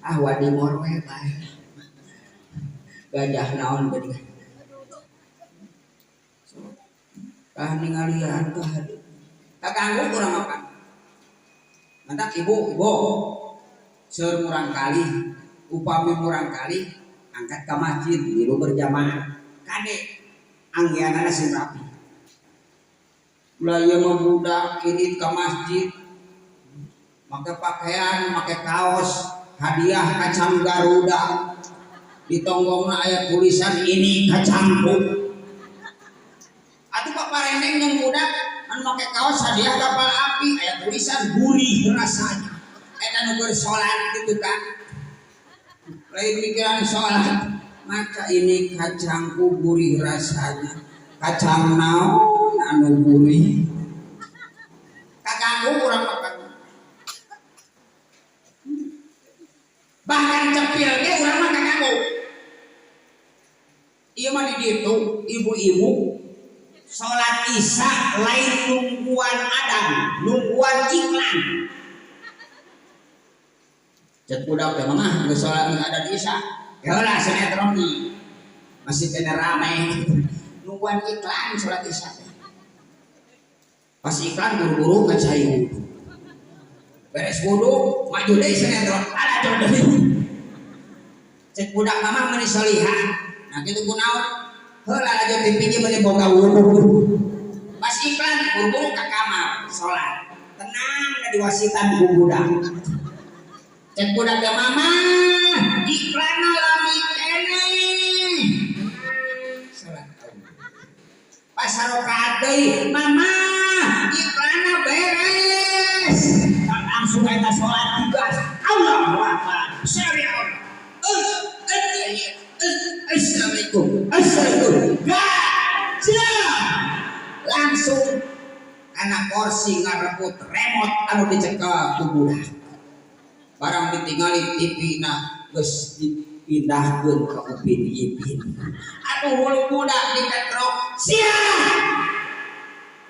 Ah wadi mor we bae. Gajah naon geuning. Kah ningalian tah kaganggu urang apa? Mantak ibu, ibu seur murang kali, upami murang kali angkat ke masjid milu berjamaah. Kade anggianana sing rapi. Ulah ieu mah budak ini ke masjid make pakaian, make kaos, hadiah kacang Garuda. Di tonggongna aya tulisan ini kacangku. Atuh paparendeng jeung budak anu make kaos hadiah kapal api aya tulisan gurih rasanya. Eta nu keur salat kitu ka. Lain mikiran salat, maca ini kacangku gurih rasanya. Kacang naon anu gurih? Kaganggu urang mah. Bahkan cepil ge urang mah kaganggu. Ieu mah di ditu ibu-ibu salat isya lain nungguan adan, nungguan iklan. Cek budak teh mah geus salat adan isya. Heula sinetron nih. Masih kena rame. Nungguan iklan salat isya teh. Pas iklan buru-buru ka cai wudu. Beres wudu, maju deui sinetron. Ada deui. Cek budak mama meuni solihah. Nah kitu kunaon? Heula aja TV ge meuni boga wudhu. Pas iklan buru-buru ka kamar salat. Tenang da diwasitan ku budak. Cek budak ke mama, iklanna lami keneh. Salat. Pas rakaat deui, mama, iklanna beres. Langsung eta salat digas. Allahu akbar. Syariah. Assalamualaikum. Assalamualaikum. Langsung anak kursi ngarebut remote anu dicekel ku budak. Barang ditinggali TV na geus dipindahkeun ka Upin Ipin. Aduh hulu budak diketrok siap.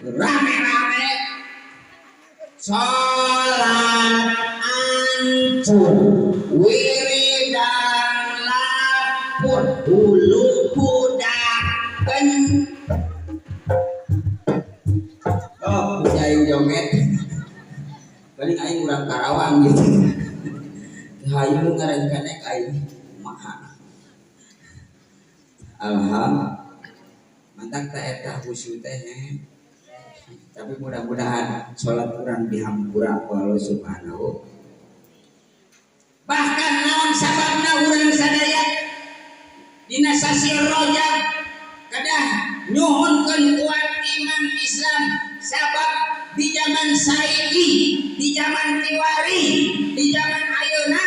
Rame-rame salat ancur wiridan lapur hulu budak pen. Oh, bisa aing joget. Paling aing urang Karawang gitu. Hayu ngaran kanek aing maha. Alhamdulillah. Mantak ta eta khusyuk teh. Tapi mudah-mudahan salat urang dihampura ku Allah Subhanahu. Bahkan naon sababna urang sadaya dina sasi Rajab kedah nyuhunkeun kuat iman Islam sabab di zaman saiki, di zaman kiwari, di zaman ayeuna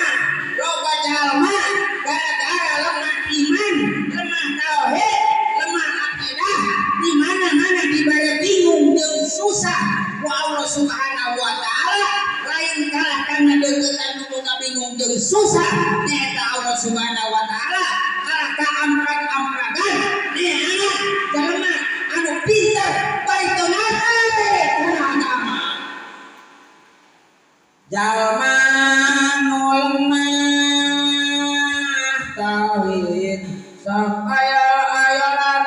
loba jalma gara-gara lemah iman, lemah tauhid, lemah akidah, di mana-mana dibere bingung jeung susah ku Allah Subhanahu wa taala, lain kalah kana deuketan nu boga bingung jeung susah nyaeta Allah Subhanahu wa taala, kalah ka amprag-ampragan neangan jalma anu pinter bari teu ngarti kuna agama. Jalma nu lemah tauhid sok aya-ayalan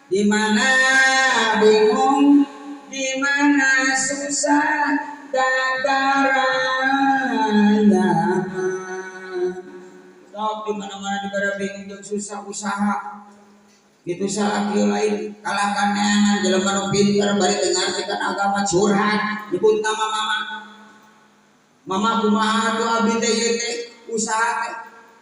di mana bingung, di mana susah dadaraya. Sok di mana-mana dibere bingung jeung susah usaha. Gitu salaki lain kalahkan neangan jelema nu pinter bari teu ngarti kana agama curhat nyebut nama mama. Mama kumaha atuh abdi teh ieu teh usaha teh.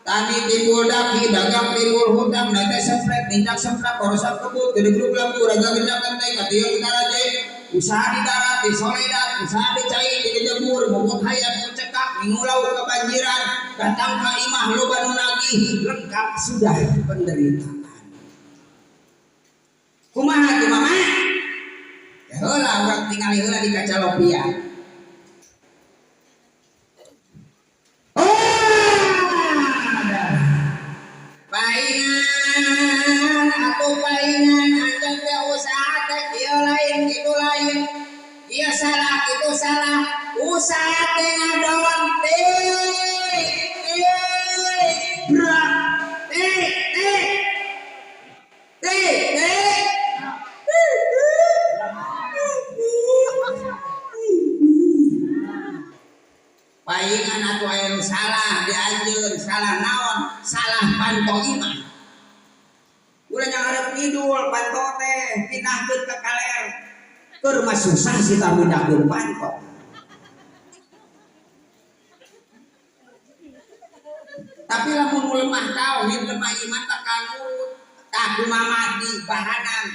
Tani timbul daki, dagang timbul hutang, nete sempret, nincak sempret, korosak kebut, gede-gede lampu, raga gendang kenteng, katieu daraje, usaha di darat, di soledat, usaha di cai, di kejemur, bobot hayam, cekak, mingulau kebanjiran, datang ke imah loba nu nagih, lengkap sudah penderitaan. Kumaha tuh mama? Ya heula urang tingali heula di kacalopia. Paingan atau paingan anjeun teh usaha teh ieu lain kitu lain. Ieu salah kitu salah. Usaha teh ngadon tik tik brak tik tik tik tik. Paingan atuh aya nu salah di anjeun, salah naon? Salah panto imah. Ulah nyangarep ngidul panto teh pindahkeun ka kaler. Keur mah susah sih tah mindahkeun panto. Tapi lamun lemah tauhid, lemah iman bakal nurut. Tah kumaha di bahanan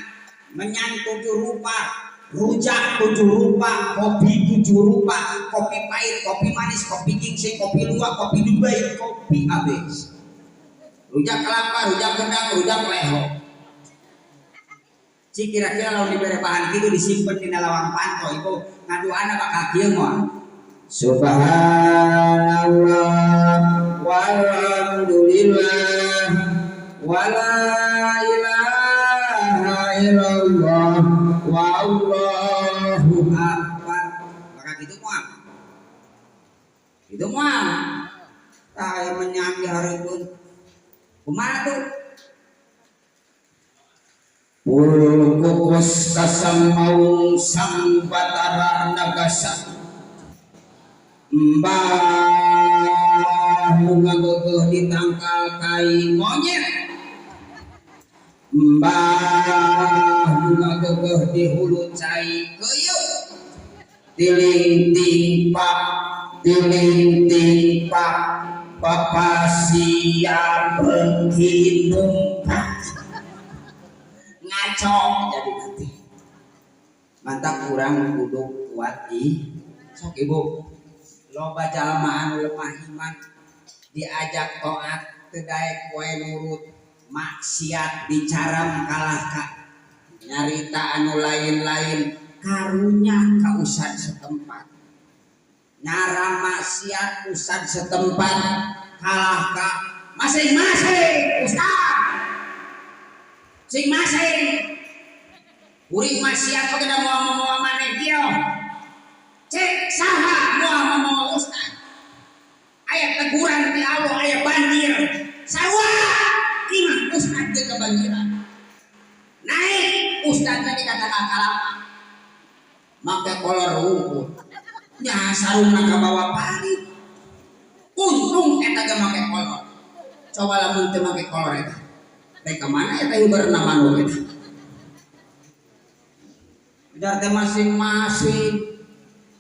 menyan tujuh rupa, rujak tujuh rupa, kopi tujuh rupa, kopi pahit, kopi manis, kopi gingseng, kopi luwak, kopi Dubai, kopi abis. Rujak kelapa, rujak kendang, rujak leho. Cik kira-kira lamun dibere bahan kitu disimpen dina lawang panto ibu ngaduana bakal kieu moal. Subhanallah walhamdulillah wala ilaha illallah wallahu akbar. Maka gitu moal. Gitu moal. Tah aya menyang di hareupeun. Kumaha tuh? Pul kukus kasang maung sang batara nagasa Mbah Mbah nu ngageugeut ditangkal kai monyet. Mbah nu ngageugeut di hulu cai keuyeuh. Tiling ting pak, tiling ting pak, bapak siap beuki numpak. Ngaco jadi nanti. Mantap kurang kudu kuat ih. Sok ibu, loba jalma anu lemah iman diajak taat teu daek wae nurut, maksiat bicara kalah ka nyarita anu lain-lain karunya ka ustad setempat. Nyaram maksiat ustad setempat kalah ka masing-masing ustad. Masing-masing kuring maksiat oge da moal-moal maneh kieu. Cek saha moal moal ustad. Aya teguran ti Allah, aya banjir. Sarua imah ustad ge kebanjiran. Naik ustad teh dikatakan kalapa. Make kolor rumput. Nya sarungna ka bawa parit. Untung eta ge make kolor. Coba lamun teu make kolor eta. Rek ka mana eta hiberna manuk eta. Ujar teh masing-masing.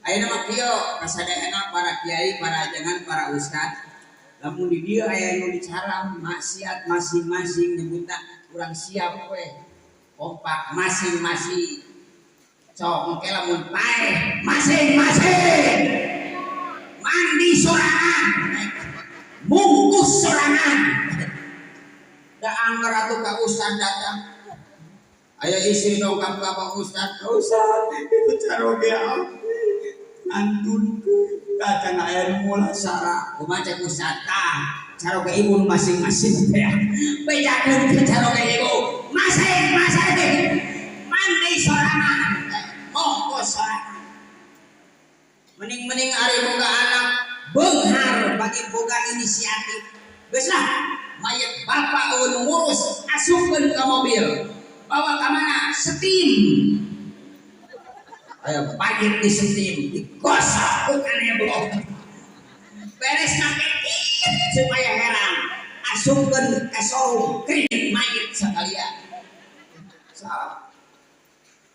Ayeuna mah kieu kasadayana para kiai, para ajengan, para ustad. Lamun di dieu aya nu dicaram maksiat masing-masing nyebutna urang siap we. Kompak masing-masing. Sok engke lamun paeh masing-masing. Mandi sorangan, bungkus sorangan. Da angger atuh ka ustad datang. Aya istri dongkap ka Pak Ustad, Ustad itu caroge abdi ngantunkeun kacana aya nu mulasara. Kumaha cek Ustad tah caroge ibu masing-masing teh. Bejakeun ke caroge ibu masing-masing. Mandi sorangan, bungkus sorangan. Mending-mending ari boga anak beunghar bagi boga inisiatif. Geus lah mayat bapak eueun ngurus asupkeun ka mobil. Bawa ka mana? Steam. Ayo pagi di steam, digosok ku kanebo. Beres make supaya herang. Asupkeun ka sorung krit mayit sakalian. Salah.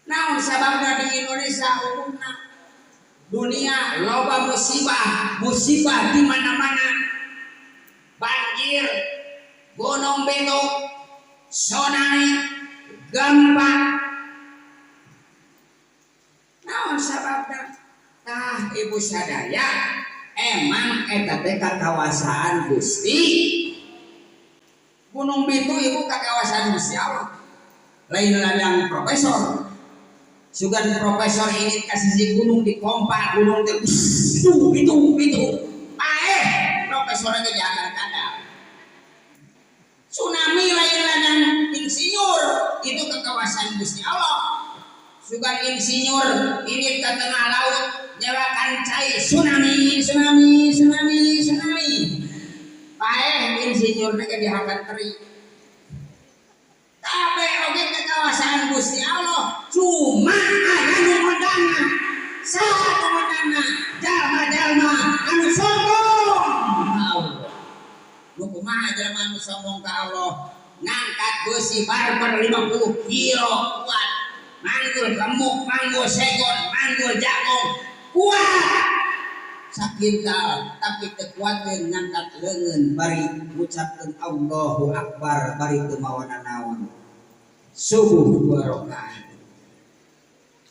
Naon sababna di Indonesia umumna dunia loba musibah, musibah di mana-mana. Banjir, gunung batu, tsunami, gempa. Naon sababna? Tah ibu sadaya emang eta teh kakawasaan Gusti. Gunung Bitu ibu kakawasaan Gusti Allah. Lain ladang profesor. Sugan profesor ini kasih si gunung di kompa gunung teh itu itu. Paeh profesornya ge jangan kadal. Tsunami lain ladang insinyur itu kekawasan Gusti Allah. Sugan insinyur ini ke tengah laut nyewakan cai tsunami tsunami tsunami tsunami. Paeh insinyur ge dihakan teri. Kabeh oge kekawasan Gusti Allah cuma aya nu ngondangna. Saha nu ngondangna? Jalma-jalma anu sombong ka Allah. Nu kumaha jalma anu sombong ka Allah? Ngangkat beusi barber 50 kilo kuat. Manggul gemuk, manggul segon, manggul jagung, kuat. Sakintal tapi teu kuateun ngangkat leungeun bari ngucapkeun Allahu Akbar bari teu mawana naon. Subuh 2 rakaat,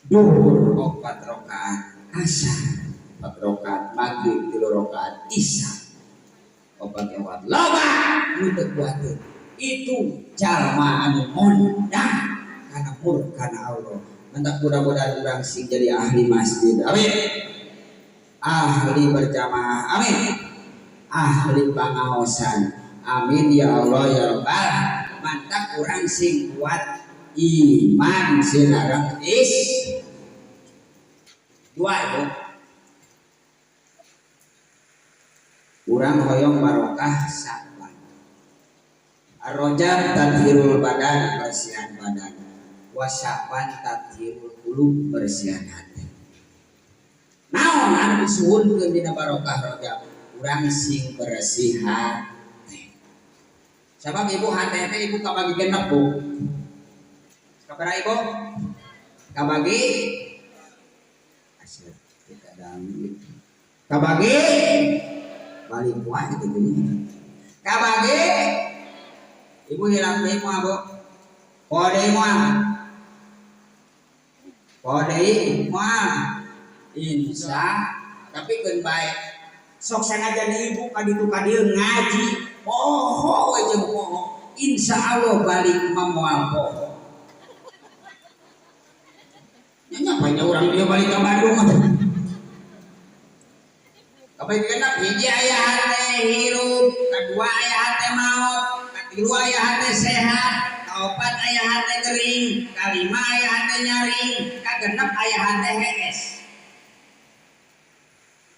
duhur 4 rakaat, asar 4 rakaat, maghrib 3 rakaat, isya 4 rakaat. Loba nu teu kuateun. Itu jalma anu ngondang kana murkana Allah. Mantap mudah-mudahan urang sing jadi ahli masjid. Amin. Ahli berjamaah. Amin. Ahli pangaosan. Amin ya Allah ya Rabbal. Mantap urang sing kuat iman sinareng is. Dua ibu. Urang hoyong barokah Sa'ban. Ar-Rajab tathirul badan, bersihan badan. Wa Sa'ban tathirul qulub, bersihan hati. Naon anu disuhunkeun dina barokah Rajab? Urang sing bersih hate. Sabab ibu hate teh ibu kabagi genep bu. Sabaraha ibu? Kabagi asal kita dangdut. Kabagi balik wae kitu nya. Kabagi ibu hilang deui moal bu. Poho deui moal. Poho deui moal. Insya tapi keun bae. Sok sanajan ibu ka ditu ka dieu ngaji poho we jeung poho. Insya Allah balik mah moal poho. Nya banyak orang dia balik ke Bandung mah. Kabagi genep hiji aya hate hirup, kadua aya hate maot, katilu aya hate sehat, kaopat aya hate gering, kalima aya hate nyaring, kagenep aya hate hees.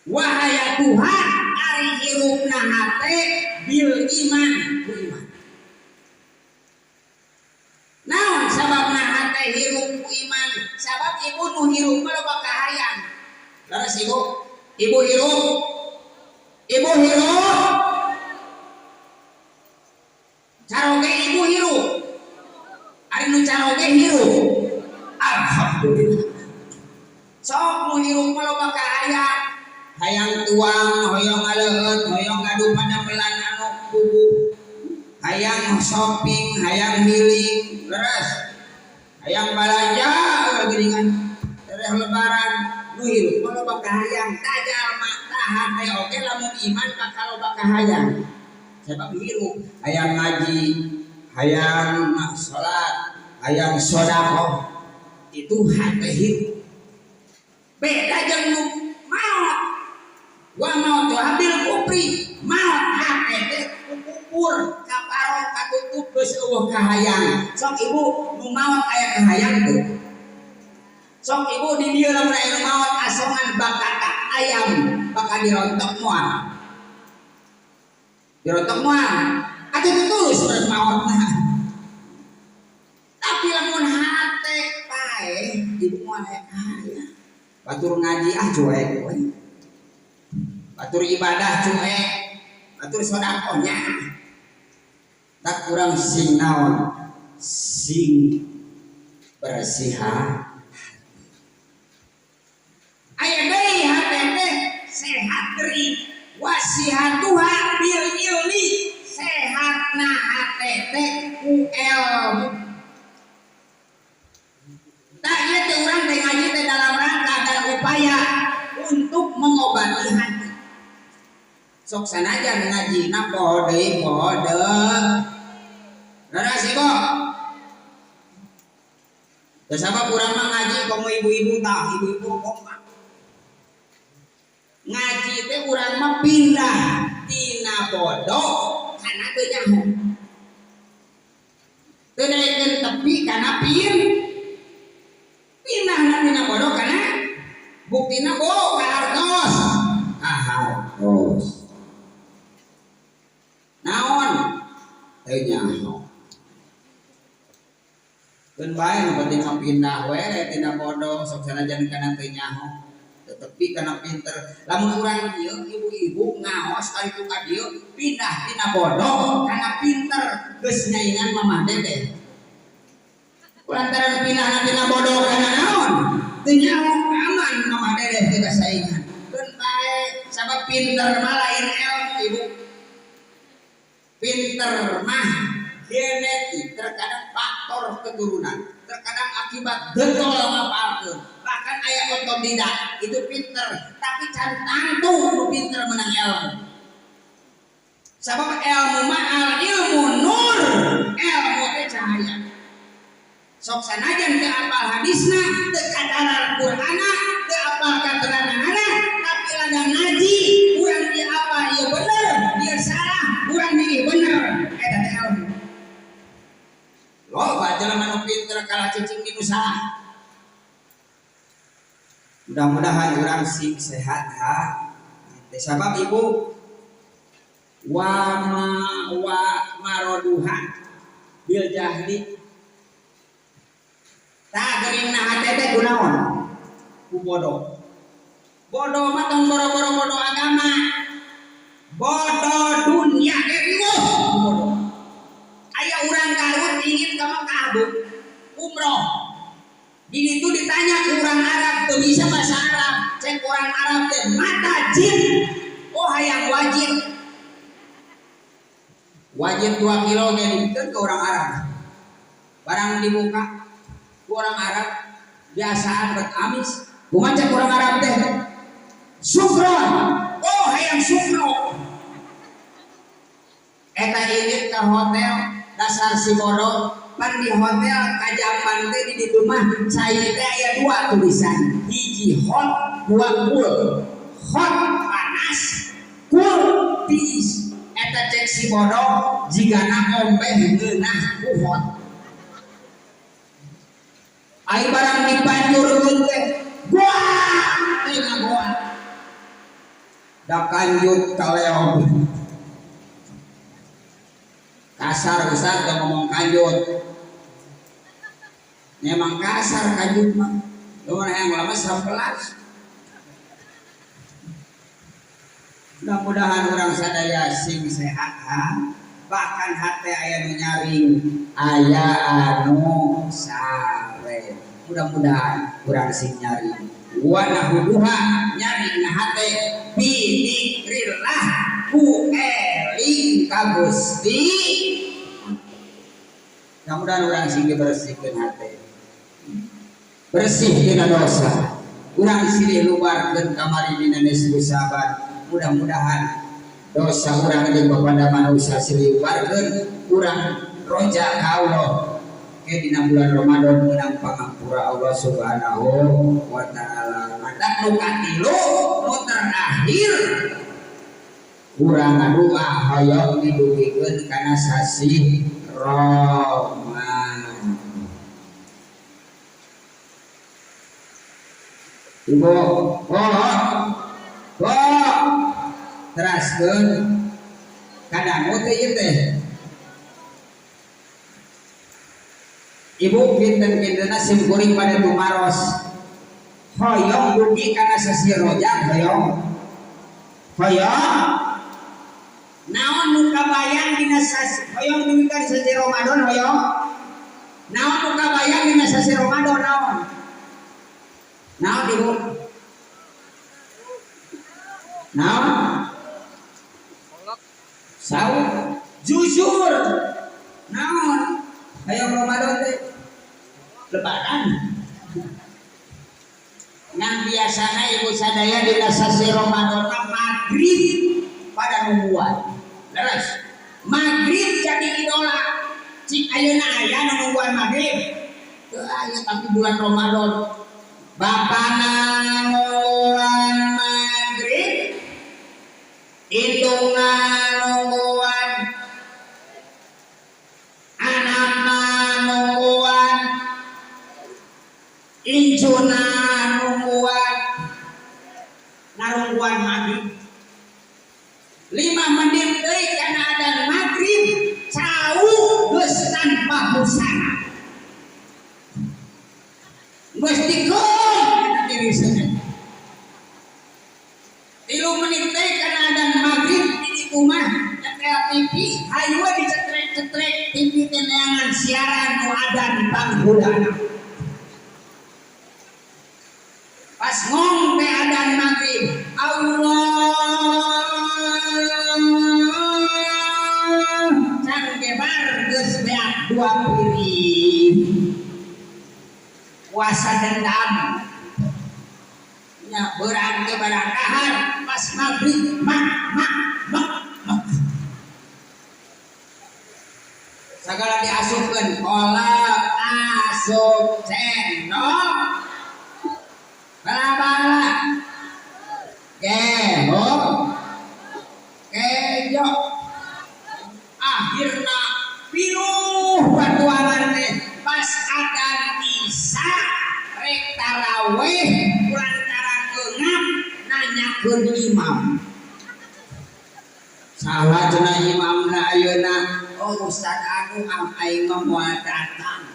Wahaya Tuhan ari hirupna hate bil iman ku iman. Naon sababna hate hirup ku iman? Sabab ibu nu hirup mah loba kahayang. Leres ibu? Ibu hirup. Ibu hirup. Caroge ibu hirup. Ari nu caroge hirup. Alhamdulillah. Sok nu hirup mah loba kahayang. Hayang tuang, hoyong ngaleueut, hoyong gaduh padamelan anu kubu. Hayang shopping, hayang healing, leres. Hayang balanja geuningan tereh lebaran nu hirup mah loba kahayang tajalma tah hate oge lamun iman bakal loba kahayang. Sebab hirup hayang ngaji, hayang salat, hayang sedekah, itu hate hirup. Beda jeung nu maot. Wa maut habil kupri, maot hate teh kupur kaparo katutup geus eueuh kahayang. Sok ibu nu maot aya kahayang teu? Sok ibu di dieu lamun aya nu maot asongan bakata ayam bakal dirontok moal. Dirontok moal. Atuh teu tulus urang maotna. Tapi lamun hate paeh ibu moal aya kahayang. Batur ngaji ah cuek we. Batur ibadah cuek, batur sedekahnya. Tak kurang sing naon, sing bersih hati. Aya deui hate teh sehat deui, wasihatuha bil ilmi, sehatna hate teh ku ilmu. Tah ieu teh urang teh ngaji teh dalam rangka dan upaya untuk mengobati hati. Sok sanajan ngaji na poho deui poho deui. Leres ibu? Da sabab urang mah ngaji komo ibu-ibu tah, ibu-ibu kompak. Ngaji teh urang mah pindah tina bodoh kana teu nyaho. Teu daekeun tepi kana pin. Pindahna tina bodoh kana buktina bodoh ka hartos. Kahartos. Naon teu nyaho. Keun bae nu penting mah pindah we tina bodoh sok sanajan kana teu nyaho. Tepi kana pinter. Lamun urang ieu ibu-ibu ngaos ka ditu ka dieu pindah tina bodoh kana pinter geus nyaingan mamah dedeh. Lantaran pindah tina bodoh kana naon? Teu nyaho aman mamah dedeh teu kasaingan. Keun bae sabab pinter mah lain ilmu ibu. Pinter mah genetik, terkadang faktor keturunan, terkadang akibat getol ngapalkeun. Bahkan aya otodidak itu pinter, tapi can tangtu nu pinter menang ilmu. Sabab ilmu mah al ilmu nur, ilmu teh cahaya. Sok sanajan teu apal hadisna, teu kadarar Qur'ana, teu apal kateranganana, tapi ladang ngaji, urang ieu apa ieu bener, ieu salah, urang milih bener, eta teh ilmu. Loba jelema nu pinter kalah cicing di nu salah. Mudah-mudahan urang sing sehat ha. Teh sabab ibu wa ma wa maroduha bil jahli. Tah geuringna hate teh kunaon? Ku bodoh. Bodoh mah tong boro-boro bodoh agama. Bodoh dunia ge riweuh bodoh. Aya urang Garut ingin ka Mekah Bu, umroh. Di ditu ditanya ku urang Arab, teu bisa bahasa Arab. Cek urang Arab teh mata jin. Oh hayang wajib. Wajib 2 kilo ge dibikeun ke urang Arab. Barang dibuka ku urang Arab biasaan bet amis. Kumaha cek urang Arab teh? Sukron. Oh hayang sukro. Eta ingin ke hotel dasar si bodoh pan di hotel kajapan teh di ditu mah cai teh aya 2 tulisan, hiji hot, 2 cool. Hot panas, cool tiis. Eta cek si bodoh jigana ombeh ngeunah ku hot. Ai barang dipanjurkeun teh goa teh ngagoa. Da kanjut kaleog. Kasar Ustaz udah ngomong kanjut. Memang kasar kanjut mah. Lu mana yang lama 11. Mudah-mudahan orang sadaya sing sehat ha. Bahkan hate aya nu nyaring, aya anu sare. Mudah-mudahan urang sing nyaring. Wa nahuduha nyaring na hate bi dzikrillah ku eling ka Gusti. Mudah-mudahan urang sing dibersihkeun hate. Bersih tina dosa. Urang silih lubarkeun kamari dina nisfu Syaban. Mudah-mudahan dosa urang jeung bapada manusia silih lubarkeun, urang roja ka Allah. Ke dina bulan Ramadan menang pangampura Allah Subhanahu wa taala. Mata nu katilu nu terakhir urang ngadua hoyong didugikeun kana sasih Ramadan. Ibu, oh, oh, teraskeun kadangu teh ieu teh. Ibu kinten-kintenna sim kuring pada tumaros. Hoyong dugi kana sasih Rajab hoyong. Hoyong naon nu kabayang dina sasih hoyong dugi kana sasih Ramadan hoyong. Naon nu kabayang dina sasih Ramadan naon? Naon Ibu? Naon? Saur jujur. Naon? Hayang Ramadan teh lebaran. Ngan biasana ibu sadaya dina sasih Ramadan mah magrib pada nungguan. Leres. Magrib jadi idola. Cik ayeuna aya nu nungguan magrib. Teu aya tapi bulan Ramadan. Bapana nungguan magrib, indungna nungguan, anakna nungguan, incuna nungguan, narungguan magrib. 5 menit deui kana adan magrib cau geus tanpa busana. Geus dikeun eta diri seuneu. 3 menit deui kana adan magrib di ditu mah nyetel TV, hayu we dicetrek-cetrek TV teh neangan siaran nu adan panghulana. Pas ngong teh adan magrib, Allah can gebar geus beak 2 piring. Puasa dendam. Nya beurang ge barang dahar pas magrib mak mak mak mak. Sagala diasupkeun kolak asup cendol bala-bala keho kejo akhirna pinuh batuaran teh pas adan isya rek tarawih lantaran eungap nanyakeun imam. Salah cenah imamna ayeuna, oh ustaz anu am aing mah moal datang.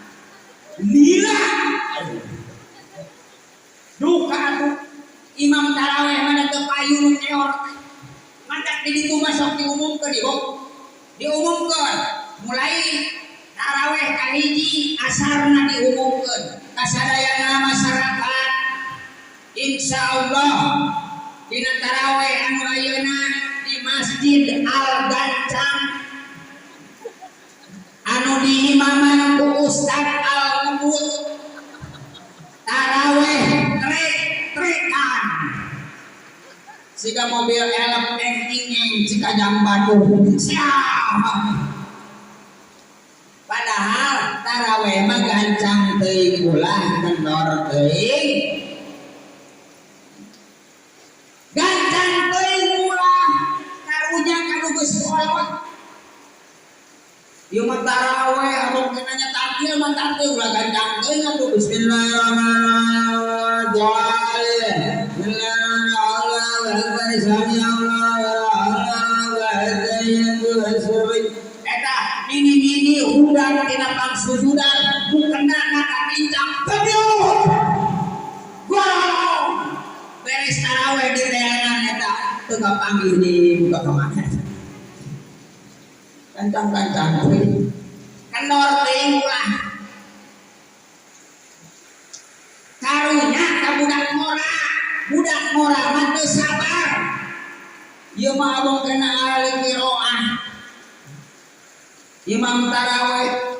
Lila. Duka atuh imam tarawih mah teu payu nu keor teh. Mantak di ditu mah sok diumumkeun ibu. Diumumkeun mulai taraweh kahiji asarna diumumkeun ka sadayana masyarakat. Insyaallah dina taraweh anu ayeuna di Masjid Al Gancang anu diimaman ku Ustaz Al Ngebut taraweh trek-trekan siga mobil elep eng Cikajang Bandung siap. Padahal taraweh mah gancang teuing ulah kendor teuing. Gancang teuing ulah karunya kanu geus kolot. Ieu mah taraweh abong teh nanya takbir mah takbir ulah gancang teuing atuh bismillahirrahmanirrahim. Eta nini-nini hudang tina pangsujudan mukena katincang kebyut. Wow. Beres taraweh di teangan eta teu kapanggih di buka ka mana. Kancang-kancang teuing. Kendor teuing ulah. Karunya ka budak ngora. Budak ngora mah teu sabar. Ieu mah abong kena ahli qiraah. Imam taraweh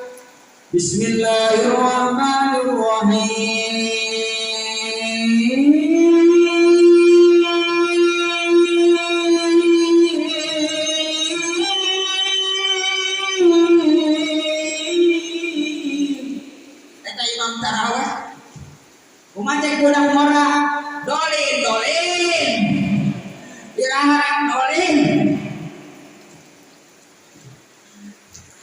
bismillahirrahmanirrahim. Eta imam taraweh kumaha cek budak ngora dolin dolin diraharap dolin.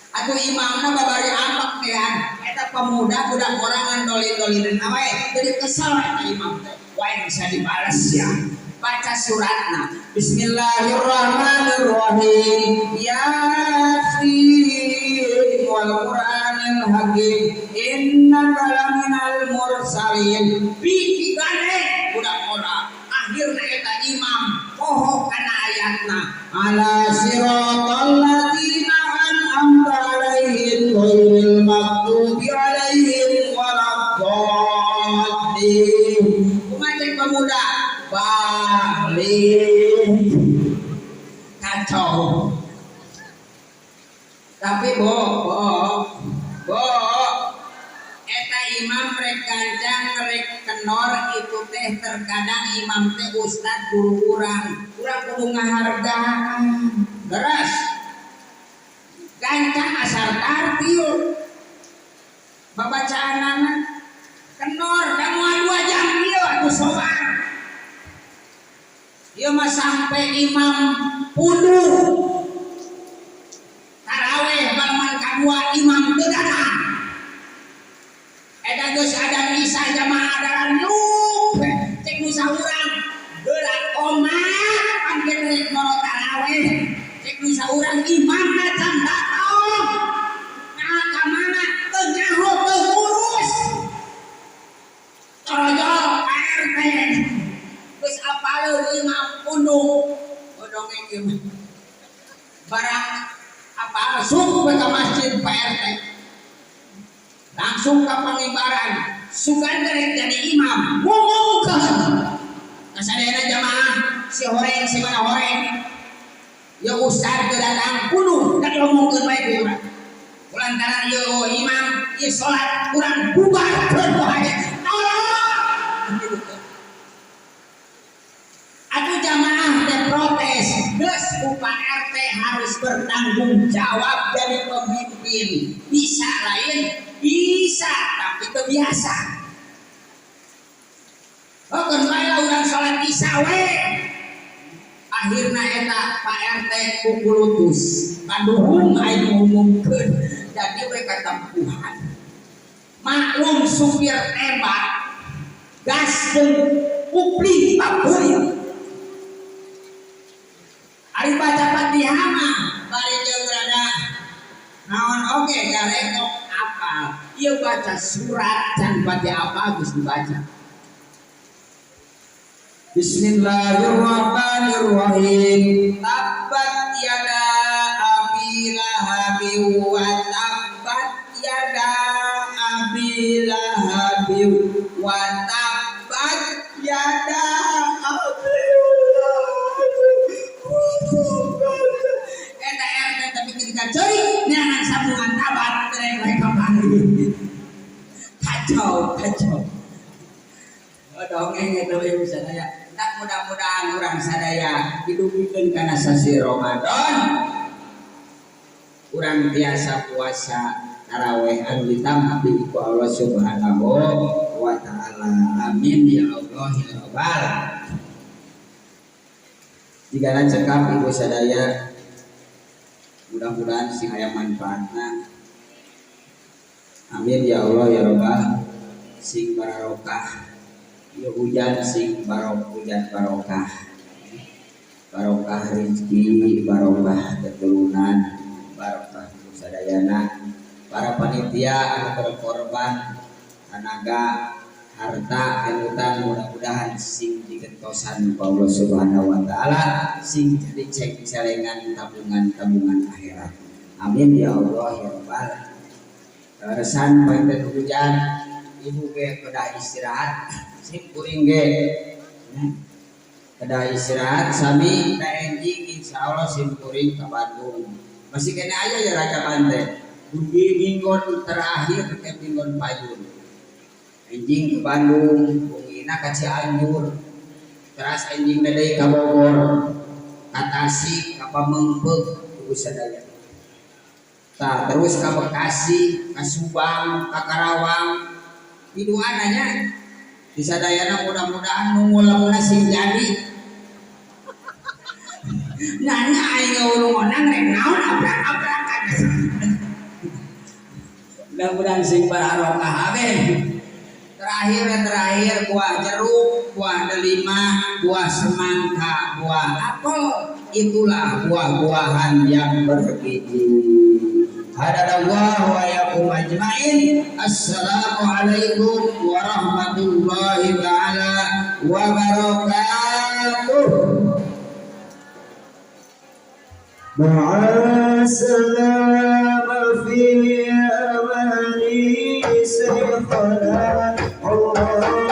Atuh imamna babari ampak tean eta pemuda budak orangan dolin-dolinan awe jadi kesel eta imam teh wae bisa dibales ya baca suratna bismillahirrahmanirrahim yasin wal qur'anil hakim innaka laminal mursalin biki gane budak ora akhirna eta imam poho kana ayatna ala siratal ladzina an'amta alaihim ghairil maghdubi alaihim waladdallin. Kumaha cek pemuda balik kacau. Tapi bo eta imam rek gancang rek kenor itu teh terkadang imam teh ustad guru urang kudu ngahargaan beres. Gancang asal tartil babacaanana kenor kamu 2 jam ieu atuh sobar ieu mah sampai imam pudu taraweh balaman kadua imam teu datang eta geus ada misa jamaah dalan yuk cek nu saurang geura komat pan ge rek moro taraweh cek nu saurang imam can datang nah ka mana teu nyaho teu ngurus torojol Pak RT geus apaleun imam pundung dongeng ieu mah barang apa masuk ke masjid Pak RT langsung ke pangibaran sugan rek jadi imam ngumumkeun ka sadayana jamaah si horeng si mana horeng ya ustad teu datang kudu da diomongkeun bae ku urang lantaran ieu imam ieu salat urang bubarkeun wae tolong atuh jamaah teh protes geus ku Pak RT harus bertanggung jawab dari pemimpin bisa lain bisa tapi teu biasa. Oh keun bae lah urang salat isya we. Akhirna eta Pak RT kukulutus kaduhung aing ngumumkeun jadi we katempuhan. Maklum supir tembak gas jeung kupling pabeuli. Ari baca Fatihah mah bari jeung rada naon oge garekok apal. Ieu baca surat can Fatihah apa geus dibaca. Bismillahirrahmanirrahim. Tabbat yada abi lahabi wa tabbat yada abi lahabi wa tabbat yada abi lahabi wa tabbat. Eta RT tapi ketika ceurik neangan sambungan tabat tereng we kapanggih. Kacau, kacau. Dongeng eta we sadaya. Tak mudah-mudahan urang sadaya didugikeun kana sasi Ramadan. Urang tiasa puasa tarawih anu ditampi ku Allah Subhanahu wa taala. Amin ya Allah ya Rabbal. Jigana cekap ibu sadaya, mudah-mudahan sing aya manfaatna. Amin ya Allah ya Rabbal. Sing barokah. Ya hujan sing barok hujan barokah. Barokah rezeki, barokah keturunan, barokah sadayana. Para panitia anu berkorban tenaga, harta, kenutan mudah-mudahan sing digentosan ku Allah Subhanahu wa taala, sing jadi cek celengan tabungan-tabungan akhirat. Amin ya Allah ya Rabbal. Resan panten hujan, ibu ge kedah istirahat, sing kuring ge kedah istirahat sami enjing insyaallah sim kuring ka Bandung. Masih kene aya ya Raja Banten. Dugi minggon terakhir ke minggon payun. Enjing ke Bandung, bungina ka Cianjur. Teras enjing deui ka Bogor, ka Tasik, ka Pamengpeuk, ibu sadaya. Tah terus ka Bekasi, ka Subang, ka Karawang. Piduananya di sadayana mudah-mudahan nunggu sing jadi. Nanya aing ngulung-ngundang rek naon abrak-abrakan. Mudah-mudahan sing barokah amin. Terakhir buah jeruk, buah delima, buah semangka, buah apel, itulah buah-buahan yang bergizi. Hadallahu wa yakum ajmain. Assalamualaikum warahmatullahi taala wabarakatuh. Ma'a salama fi amani saykhana Allah.